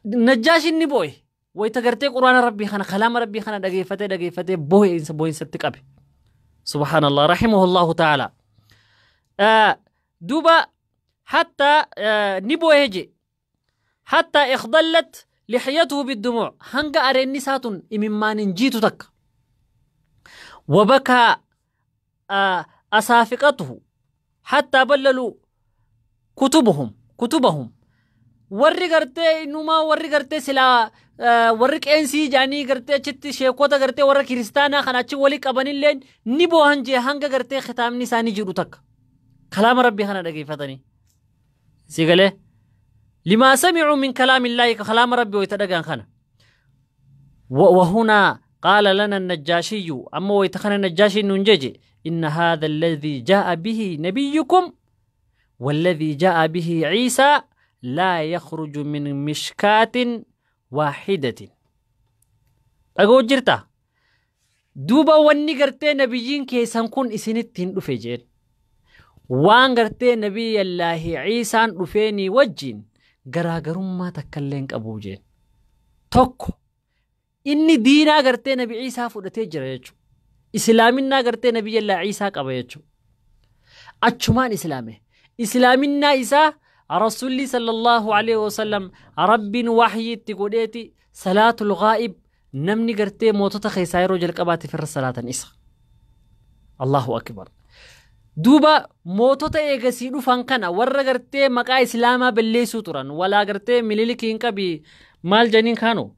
Najjaashin ni boo'e wayita gartee quraana rabbii kana kalaama rabbii kana dhageeffatee dhageeffatee boo'e boo'insatti qabe. Subhaanallah rahimahullahu ta'ala. Duuba hatta ni boo'e je hatta ikhdallat lixyatuhu biddumuu hanga areenni isaatun imimmaan jiitu takka. وبكى أسافقته حتى بللوا كتبهم Warri gartee innumaa warri gartee silaa warri qeensii jaanii gartee achitti sheekota gartee warra kiristaanaa kan achi walii qabanillee ni boohan jee hanga gartee kitaabni isaanii jedhu takka. Kalaama rabbii kana dhageeffatanii. Si galee limaa samicuu min kalaamillaahi kalaama rabbii wayita dhagaan kana. وهنا قال لنا النجاشي أما ويتخن النجاشي ننجج إن هذا الذي جاء به نبيكم والذي جاء به عيسى لا يخرج من مشكاة واحدة. أقول جرتا دوبا وني غرتي نبيين كيسان كون إسنتين رفجين وان غرتي نبي الله عيسى رفيني وجين غراغرم ما تكلين أبوجين توكو inni diinaa gartee nabi Ciisaa fudhatee jira jechuudha. Islaaminaa gartee nabi Allaa Ciisaa qaba jechuudha. Achumaan islaame. Islaaminaa isaa Rasuulli sallallahu alaihi wasallam rabbiin waxyii itti godheeti salaatul ghaa'ib namni gartee mootota keessaa yeroo jalqabaatiif irra salaatan isa. Allahu akbar. Duuba mootota eegasii dhufan kana warra gartee maqaa islaamaa balleessuu turan walaa gartee Minilikiin qabi maal janiin kaanoo?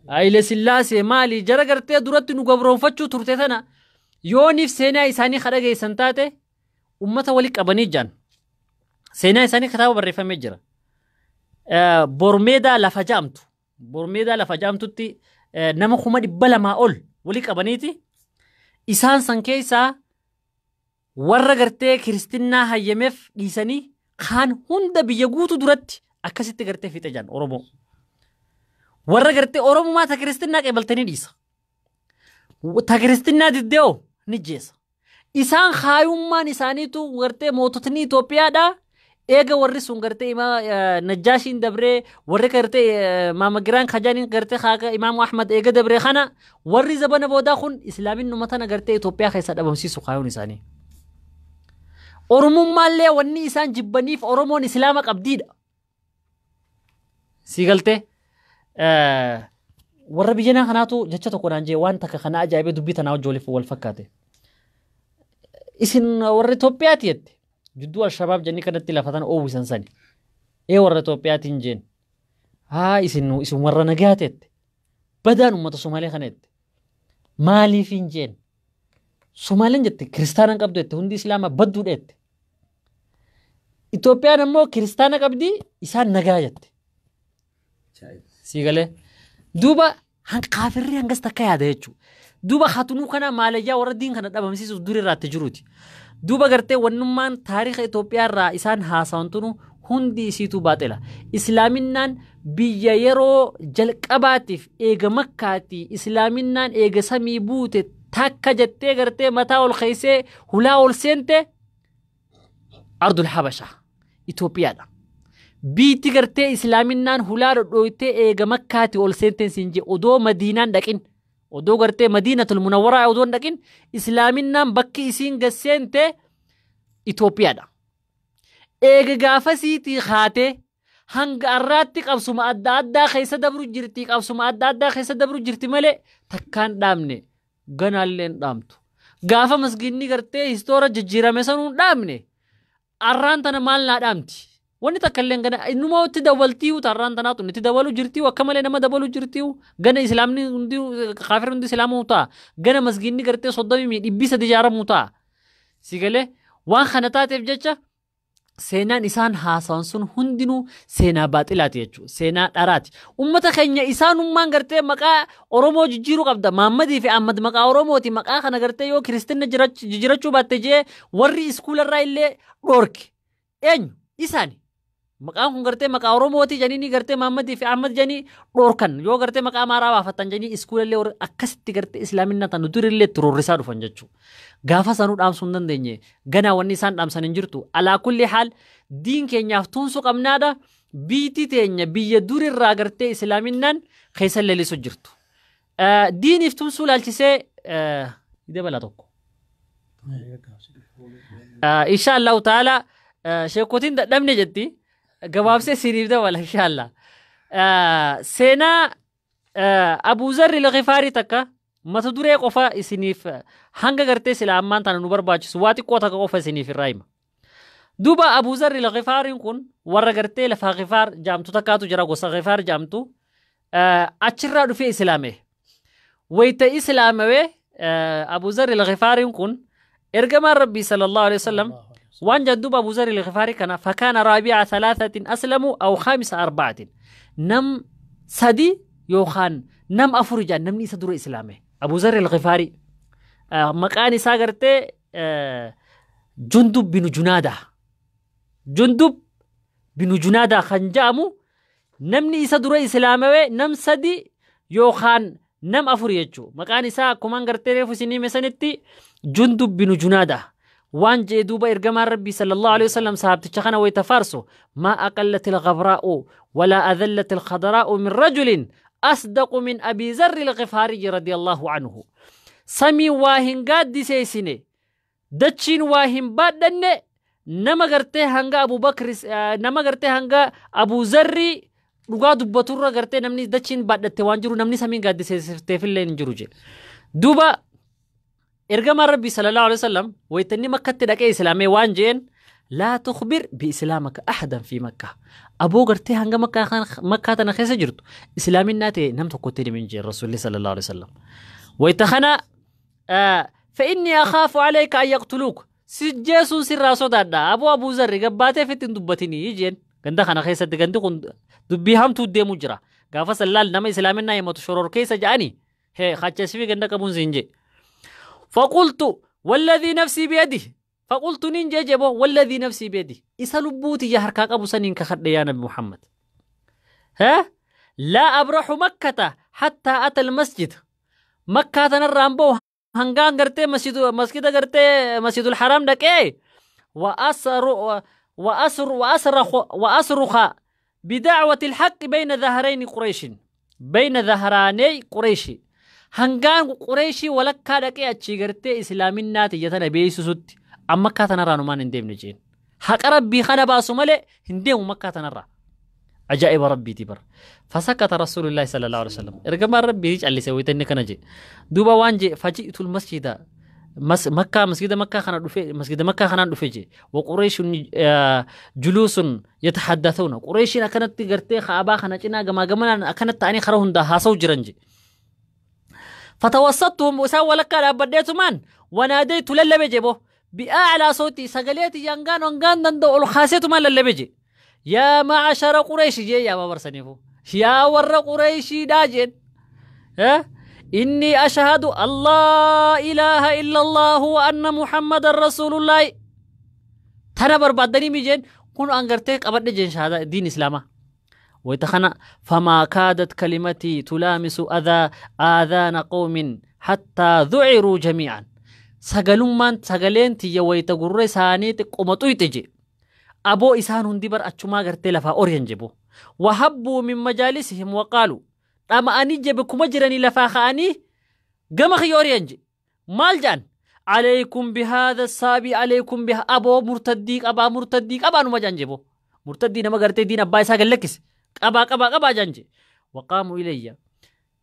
Haile Sillaasee maali jara gartee duratti nu gabroonfachuu turte tana yooniif seenaa isaanii kadhageessan taate ummata wali qabanii jiran. Seenaa isaanii kitaaba barreeffamee jira. Bormeedaa lafa jaamtu. Bormeedaa lafa jaamtutti nama 200,000 ol wali qabaniiti. Isaan san keessaa warra gartee kiristinnaa hayyameef dhiisanii kaan hunda biyya guutuu duratti akkasitti gartee fixe jiran Oromoo. Warra gartee Oromumaa ta kiristinnaa qeebaltanii dhiisa. Ta kiristinnaa diddee'oo ni jeessa. Isaan haayummaan isaaniitu gartee moototni Itoophiyaadhaa eega warri sun gartee Najjaashiin dabree warri gartee Maamagiraan Kajaaniin gartee haaka Imaamu Ahmad eega dabree kana warri zabana boodaa kun islaaminuma tana gartee Itoophiyaa keessa dhabamsiisu kaayuun isaanii. Oromummaallee wanni isaan jibbaniif Oromoon islaama qabdiidha. Si galtee? Warra biyya kanaatu jecha tokko naan jee waan takka kana ajaa'ibee dubbii tanaa wajji waliif wal fakkaate. Isin warra Itoophiyaati jette jidduu Alshabaab jennii kanatti lafa tana oowwisan sani. Ee warra Itoophiyaatiin jeen. Haa isin warra nagaate jette. Badaan uummata Somaalee kana jette. Maaliif hin jeen? Somaaleen jette kiristaana hin qabdu jette hundi islaamaa badduudha jette. Itoophiyaan ammoo kiristaana qabdi isaan nagaa jette. Si galee duuba kaafirri hangas takka yaada jechuudha. Duuba hatunuu kana maalayyaa warra diin kana dhabamsiisuuf duri irraatti jiruuti. Duuba gartee wannummaan taariika Itoophiyaa irraa isaan haasawan tunu hundi isiitu baaxila. Islaaminaan biyya yeroo jalqabaatiif eega Makkaati islaaminaan eega samii buute takka jettee gartee mataa ol keeysee hulaa ol seente Ardul Habashaa Itoophiyaadha. Biitti gartee islaaminaan hulaa dhodhooytee eega Makkaati ol seenteen siin jee odoo Madiinaan dhaqin odoo gartee Madiinatul Munawwaraa odoo dhaqin islaaminaan bakki isiin gasseente Itoophiyaadha. Eega gaafasiitii haatee hanga arraatti qabsuma adda addaa keessa dabru jirti qabsuma adda addaa keessa dabru jirti malee takkaan dhaabne ganaallee hin dhaamtu. Gaafa masgiinni gartee histoora jijjiirame sanuu hin dhaabne arraan tana maal naa dhaamti? Wanni takka illee gana innuma itti dabaltiiwu tarraan tanaatu itti dabalu jirtiiwu akka malee nama dabalu jirtiiwu gana islaamni hundi kaafirri hundi islaamuu ta'a gana masgiinni gartee 33 ijaaramuu ta'a. Si galee waan kana taateef jecha seenaan isaan haasawan sun hundinuu seenaa baaxilaati jechuudha. Seenaa dharaati. Uummata keenya isaanummaan gartee maqaa Oromoo jijjiiruu qabda. Maammadii fi Ahmad maqaa Oromooti. Maqaa kana gartee yoo kiristinna jijjiirachuu baatte jee warri iskuularraa illee dhoorke. Eenyu? Isaani. Maqaan kun gartee maqaa Oromooti jedhanii gartee Maammadii fi Ahmad jedhanii dhoorkan. Yoo gartee maqaa Amaaraa baafatan jedhanii iskuulallee warri akkasitti gartee islaaminaa tanu durillee itti roorrisaa dhufan jechuudha. Gaafa sanuu dhaamsuu hin dandeenye. Ganaa wanni isaan dhaamsan hin jirtu. Alaa kulli haal diin keenyaaf tuunsuu qabnaadha. Biitii teenya biyya durirraa gartee islaaminaan keessa lalisu jirtu. Diiniif tuunsuu laalchisee dabala tokko. Insha Allahu ta'ala sheekotiin dadhabne jetti. Gabaabsee siniif dabala insha Allah. Seenaa Abuu Zarri Al-Ghifaarii takka mata duree qofa isiniif hanga gartee sila ammaan tana nu barbaachisu waa xiqqoo takka qofa isiniif irraa hima. Duuba Abuu Zarri Ghifaariin kun warra gartee lafaa Ghifaar jaamtu takkaatu jira, gosa Ghifaar jaamtu achirraa dhufee islaame. Wayita islaamawee Abuu Zarri Ghifaariin kun ergamaan Rabbii sallallahu alaihi wasallam waan jedhu Abuu Zarri Ghifaarii kana fakkaana raabi'a thalaathaatin aslamu aw khaamisa arba'atin, nam sadi yookaan nam afur jaan namni isa dura islaame. Abuu Zarri Ghifaarii maqaan isaa gartee Jundub binu Junaadaa. Jundub binu Junaadaa kan jedhamu namni isa dura islaamawee nam sadi yookaan nam afur jechuudha. Maqaan isaa akkuma gartee reefu isinii mesanitti Jundub binu Junaadaa. Waan jee duuba ergamaan Rabbii sallallahu alaihi wasallam sahabticha kana wayita faarsu: maa aqallat alghabraa'u walaa adallat alkhadaraa'u min rajulin asdaqu min Abii Zarri alghifaariyyi radiyallahu anhu. Samii waa hin gaaddiseessine, dachiin waa hin baadhanne, nama gartee hanga Abubakr, nama gartee hanga Abuu Zarri dhugaa dubbaturra gartee namni dachiin baadhatte waan jiru, namni samiin gaaddiseessifteefillee hin jiru jedhe. Duuba ergamaan Rabbii sallallahu alaihi wasallam wayita inni Makkatti dhaqee islaamee waan jeen: laa tukhbir biislaamaka ahadan fi Makka. Aboo, gartee hanga Makkaa tana keessa jirtu islaaminaa ta'e nam tokkotti himin jeen Rasuulli sallallahu alaihi wasallam. Wayita kana فإني أخاف عليك أن يقتلوك, si ajjeesuun sirraa sodaadha. Aboo Abuu Zarri, gabbaatee fitti hin dubbatinii jeen. Ganda kana keessatti gandi kun dubbii hamtuu deemu jira. Gaafa sallaal nama islaaminaa himatu shoror keessa ja'anii hee hachasifi ganda qabuun siin jee. فقلت والذي نفسي بيده، فقلت nin jee والذي نفسي بيده, isa lubbuuti ya harkaa qabu saniin kakadhe, yaa Nabi Muhammad, ها لا أبرح مكة حتى أتى المسجد. مكة tanarraan bahu hangaan gartee masjida gartee Masjidul Haram dhaqee وأسر وأسر وأصرخ وأصرخ بدعوة الحق بين ظهرين قريش، بين ظهراني قريش, hangaan Qureeshii walakkaa dhaqee achii gartee islaaminaa tiyya tana beeksisutti amma Makkaa tanarraa numaan hin deemne jeen. Haqa Rabbii kana baasu malee hin deemu Makkaa tanarraa. Ajaa'iba Rabbiiti bar. فسكت رسول الله صلى الله عليه وسلم. Ergamaan Rabbii callise wayita kana je. Duuba waan je: فجئت المسجد مكة, masjida Makkaa kana dhufe, masjida Makkaa kanaan dhufe je. وقريش جلوس يتحدثون. Qureeshiin akkanatti gartee Kaabaa kana cinaa gamaa gamanaan akkanatti ta'anii karaa hundaa haasa'u jiran je. فتوسطتهم, isaan walakkaa dhaabbadheetumaan وناديت, lallabe jebo, بأعلى صوتي, sagaleeti yangaan hangaan danda'u ol kaaseetumaan lallabe je. يا معشر قريش jee, yaa babarsaniifu, yaa warra Qureeshiidhaa jeen, إني أشهد أن لا إله إلا الله وأن محمدا رسول الله. Tana barbaaddanii mi jeen, kun an gartee qabadhe jeen shahada diin islaamaa. Wayita فما كادت كلمتي تلامس أذى آذان قوم حتى ذعروا جميعا. Sagalummaan sagaleen tiyya wayita gurra isaanii xiqquma xuyxe je. Aboo, isaan hundi bar achumaa gartee lafaa oryan jebo. وهبوا من مجالسهم وقالوا, dhama'anii jebe kuma jiranii lafaa ka'anii gama kiyya oryan je. Maal jedhan? عليكم بهذا الصابئ, عليكم به, aboo murtaddii qabaa, murtaddii qabaa numa jedhan jebo. Murtaddii nama gartee diin abbaa isaa gallakkise qabaa, qabaa, qabaa jedhan je. وقاموا إلي,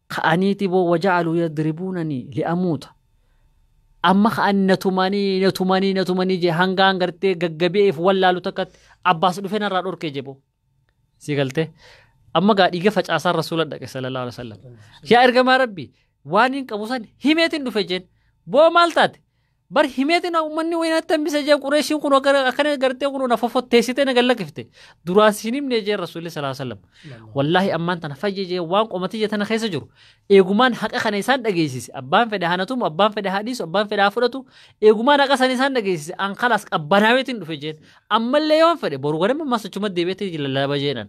ka'aniiti boo, وجعلوا يضربونني لأموت. Amma ka'an natumanii, natumanii, natumanii je, hangaan gartee gaggabeef wallaalu takkatti Abbaas dhufee narraa dhorkee jebo. Si galtee amma gaa dhiiga facaasaan Rasuula dhaqe sallallahu alaihi wasallam. Yaa ergamaa Rabbii, waan hin qabu san himeetiin dhufe jeen. Boo, maal taate? Bar himeetiin uummanni wayinaatti hambise jeen. Qureeshiin kun akkana gartee kun na fofotteessitee na gallakkifte. Duraan siin himne jeen Rasuulli sallallahu alaihi wasallam. Wallaahi ammaan tana fayye jeen. Waan qomatiyya tana keessa jiru. Eegumaan haqa kana isaan dhageessise. Abbaan fedhe haa natumu, abbaan fedhe haa dhiisu, abbaan fedhe haa fudhatu. Eegumaan haqa sana isaan dhageessise. An kalaas qabbanaaweetiin dhufe jeen. Ammallee yoon fedhe boru ganama ammas achuma deebi'eetii lallaba jeenan.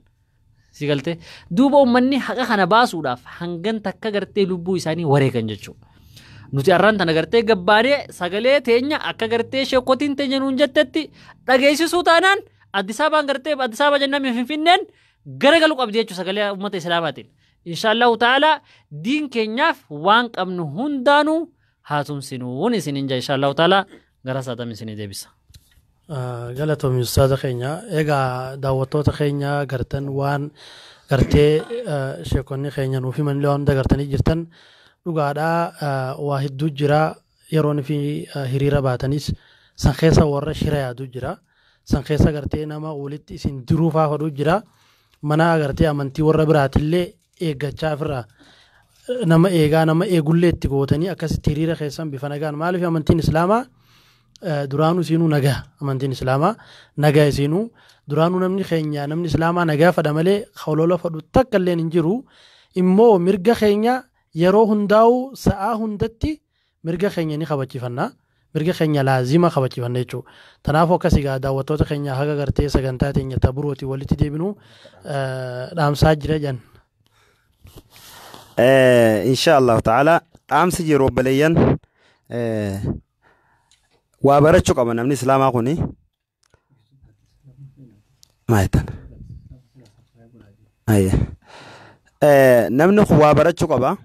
Si galtee duuba uummanni haqa kana baasuudhaaf hangan takka gartee lubbuu isaanii wareegan jechuudha. Nuti har'aan tana gartee gabbaanee sagalee teenya akka gartee sheekotiin teenya nuun jettetti dhageessisuu taanaan Addis Ababaan gartee Addis Ababa jennaan Finfinneen garagalu qabdi jechuudha sagalee uummata Islaamaatiin. Inshaallahu ta'ala diin keenyaaf waan qabnu hundaanuu haa tumsinuun isiniin jaa. Inshaallahu ta'ala gara saatam isinii deebisa. Galatoomi ustaaza keenya. Egaa daawwattoota keenya, gartan waan gartee sheekonni keenya nuuf himan waan hunda gartanii jirtan. Dhugaadhaa, waa hedduu jira. Yeroon fi hiriira baatanis san keessa warra shira yaadu jira. San keessa gartee nama walitti isin diruu faa fadhu jira. Mana gartee amantii warra biraatillee eeggachaa ofirraa nama eegaa, nama eegullee itti gootanii akkasitti hiriira keessan bifa nagaan. Maaliif? Amantiin islaamaa duraanuu isiinuu nagaa. Amantiin islaamaa nagaa isiinuu duraanuu. Namni keenya, namni islaamaa nagaa fadha malee holola fadhu takka illee hin jiru. Immoo mirga keenya yeroo hundaa'u, sa'aa hundatti mirga keenya ni kabachiifanna, mirga keenya laazima kabachiifanna jechuudha. Kanaafuu akkas egaa daawwattoota keenya, haga gartee sagantaa teenya taburooti walitti deebinu dhaamsaa jira jedhan. Insha Allahu ta'ala, dhaamsi jiru, obboleeyyan, waa barachuu qaba namni islaamaa kuni. Maal jettan? Namni kun waa barachuu qaba.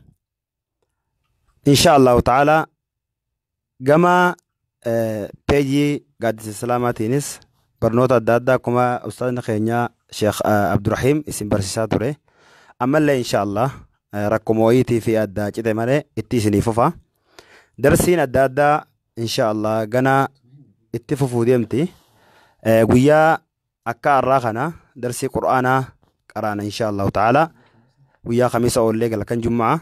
Insha Allahu ta'ala, gama peejii Gaaddisa Islaamaatiinis barnoota adda addaa akkuma ustaazni keenya Sheekh Abdurrahiim isin barsiisaa ture. Ammallee insha Allah rakkuma wayiitii fi addaa cite malee itti isinii fufa. Darsiin adda addaa insha Allah gana itti fufuu deemti. Guyyaa akka har'aa kana darsii Qur'aanaa qaraana insha Allahu ta'ala. Guyyaa Khamiisa oollee halkan Jummaa.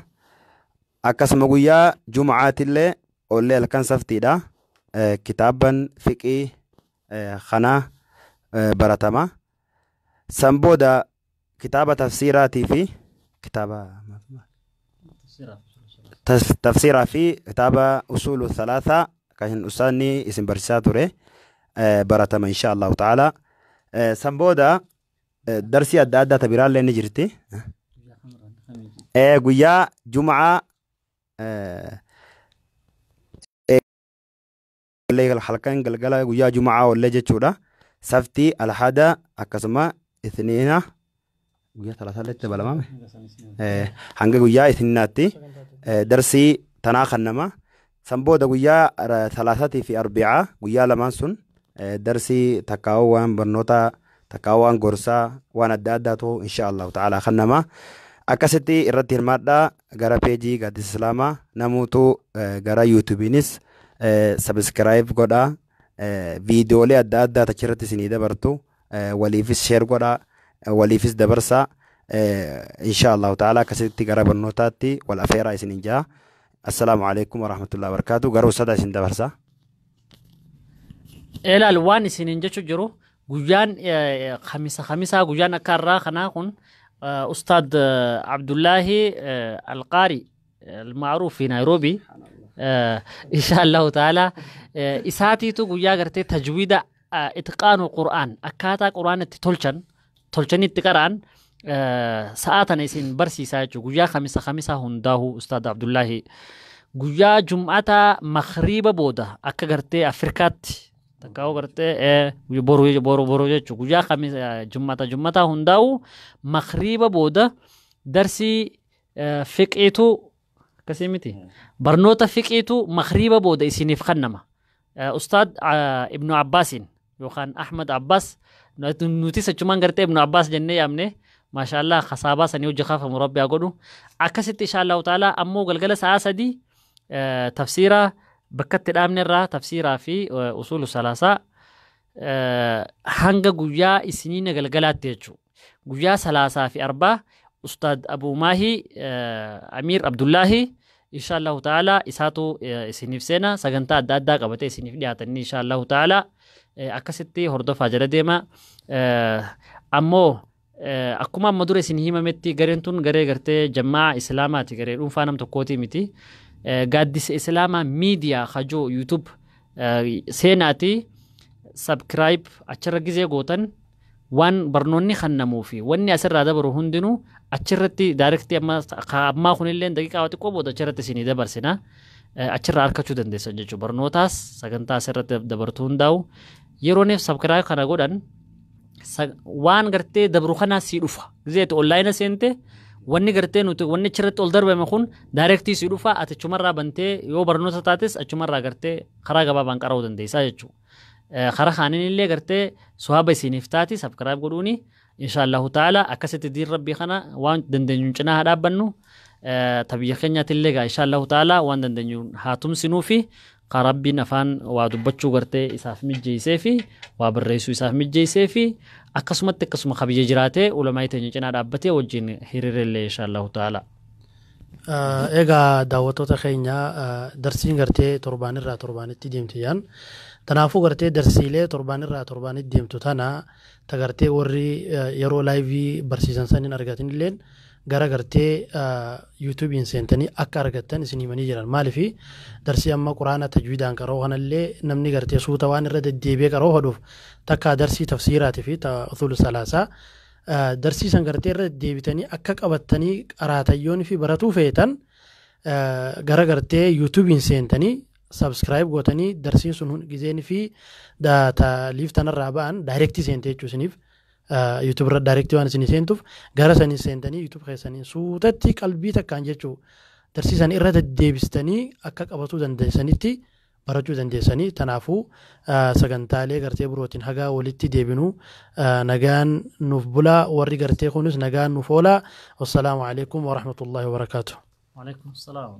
Akkasuma guyyaa Jum'aatillee oollee halkan saftiidha. Kitaaban fiqii kana baratama. San booda kitaaba tafsiiraatii fi kitaaba tafsiiraa fi kitaaba usuulu thalaataa kan ustaanni isin barsiisaa ture baratama insha Allahu ta'ala. San booda darsii adda addaa ta biraallee ni jirti. Guyyaa Jum'aa halkan galgala guyyaa Jum'aa oollee jechuudha. Saftii, Alhada, akkasuma Ithniina, guyyaa Talaatallee dabalamame. Hanga guyyaa Ithniinaatti darsii tanaa kan nama. San booda guyyaa Talaataatii fi Arbicaa, guyyaa lamaan sun darsii takkaa'uu waan barnoota takkaa'uu waan gorsaa waan adda addaatu insha Allahu ta'ala kan nama. Akkasitti irratti hirmaadhaa. Gara peejii Gaaddisa Islaamaa namuutu gara YouTubeiinis subscribe godhaa, viidiyoolee adda addaa achirratti isinii dabartu waliifis share godhaa, waliifis dabarsaa. Insha Allahu ta'ala akkasitti gara barnootaatti wal afeeraa isiniin jaa. Assalaamu alaikum warahmatullahi wabarakatuh. Gara ussata isin dabarsaa. Ilaal, waan isiniin jechu jiru, guyyaan Kamisa, Kamisaa, guyyaan akka har'aa kanaa kun Ustaad Abdullaahi Alqaari المعروف في نيروبي إن شاء الله تعالى isaatiitu guyyaa gartee tajwiida, itqaanu Qur'aan, akkaataa Qur'aan itti tolchan, tolchanii itti qara'an sa'aa tana isin barsiisaa jechuudha. Guyyaa Kamisa, Kamisaa hundaahu Ustaad Abdullaahi. Guyyaa Jum'ataa makriiba booda akka gartee Afrikaatti takkaa'u gartee boru boru boru jechuudha. Guyyaa Kamisa, Jum'ata, Jum'ataa hundaa'u makriiba booda darsii fiqiitu, akkasii miti, barnoota fiqiitu makriiba booda isiniif kennama. Ustaad Ibnu Abbaasiin yookaan Ahmad Abbas, nutis achumaan gartee Ibnu Abbaas jennee yaamne. Maashaallah, kasaabaa sanii hojii kaafamu Rabbi haa godhu. Akkasitti insha Allahu ta'ala ammoo galgala sa'a 3 tafsiira bakka itti dhaabne irraa, tafsiiraa fi usuulu salaasaa hanga guyyaa Isiniina galgalaatti jechuudha. Guyyaa Salaasaa fi Arbaa Ustaad Abuu Maahii Amiir Abdullaahi insha Allahu ta'ala isaatu isiniif seena, sagantaa adda addaa qabatee isiniif dhiyaatanii insha Allahu ta'ala akkasitti hordofaa jala deema. Ammoo akkuma amma dura isin himametti, gareen tun garee gartee jammaa islaamaati, garee dhuunfaa nam tokkooti miti. Gaaddisa Islaamaa Miidiyaa hajoo YouTube seenaati subscribe achirra gizee gootan, waan barnoonni kannamuu fi wanni asirraa dabaru hundinuu achirratti direct, amma ammaa kunillee daqiiqaa xiqqoo booda achirratti isinii dabarsina. Achirraa argachuu dandeessan jechuudha. Barnootaas sagantaa asirratti dabartu hundaa'u yerooneef subscribe kana godhan waan gartee dabru kanaa sii dhufa. Gizeeti online seente, wanni gartee nuti wanni achirratti ol darbame kun direct sii dhufa. Ati achumarraa bantee yoo barnoota taates achumarraa gartee karaa gabaabaan qara'uu dandeessaa jechuudha. Karaa kaaniin illee gartee suhaaba isiniif taati subscribe godhuuni. Insha Allahu ta'ala akkasitti diin Rabbii kana waan dandeenyuun cinaa haa dhaabbannu. Ta biyya keenyaatti illee gaa insha Allahu ta'ala waan dandeenyuun haa tumsinuu fi Ka Rabbiin afaan waa dubbachuu gartee isaaf mijjeessee fi waa barreessuu isaaf mijjeessee fi akkasumatti akkasuma ka biyya jiraatee ulamaa'ii teenya cinaa dhaabbatee wajjin hiriirellee inshaallahu ta'ala. Egaa daawwattoota keenya, darsiin gartee torbaanirraa torbaanitti deemti jaan. Kanaafuu gartee darsiilee torbaanirraa torbaanitti deemtu tana ta gartee warri yeroo live barsiisan san hin argatin illeen gara gartee YouTubeiin seentanii akka argattan isin himanii jiran. Maaliif darsii amma quraana tajwiidaan qaroo kanallee namni gartee suuta waan irra deddeebi'ee qaroo hodhuuf takka darsii tafsiiraatii fi usul salaasaa darsii san gartee irra deddeebitanii akka qabattanii qaraatayyoon fi baratuu feetan gara gartee YouTubeiin seentanii subscribe gootanii darsiin sun gizeen fi live tanarraa ba'an direct seente jechuu isiniif YouTube irra direct waan isin seentuuf gara sanii seentanii YouTube keessanii suutatti qalbii takkaan jechuu darsii san irra deddeebistanii akka qabatuu dandeessanitti barachuu dandeessanii. Tanaafuu sagantaalee gartee birootiin hagaa walitti deebinuu nagaan nuuf bulaa, warri gartee kunis nagaan nuuf oolaa. Wassalaamu alaikum warahmatullaahi wabarakaatu. Waalaikum salaam.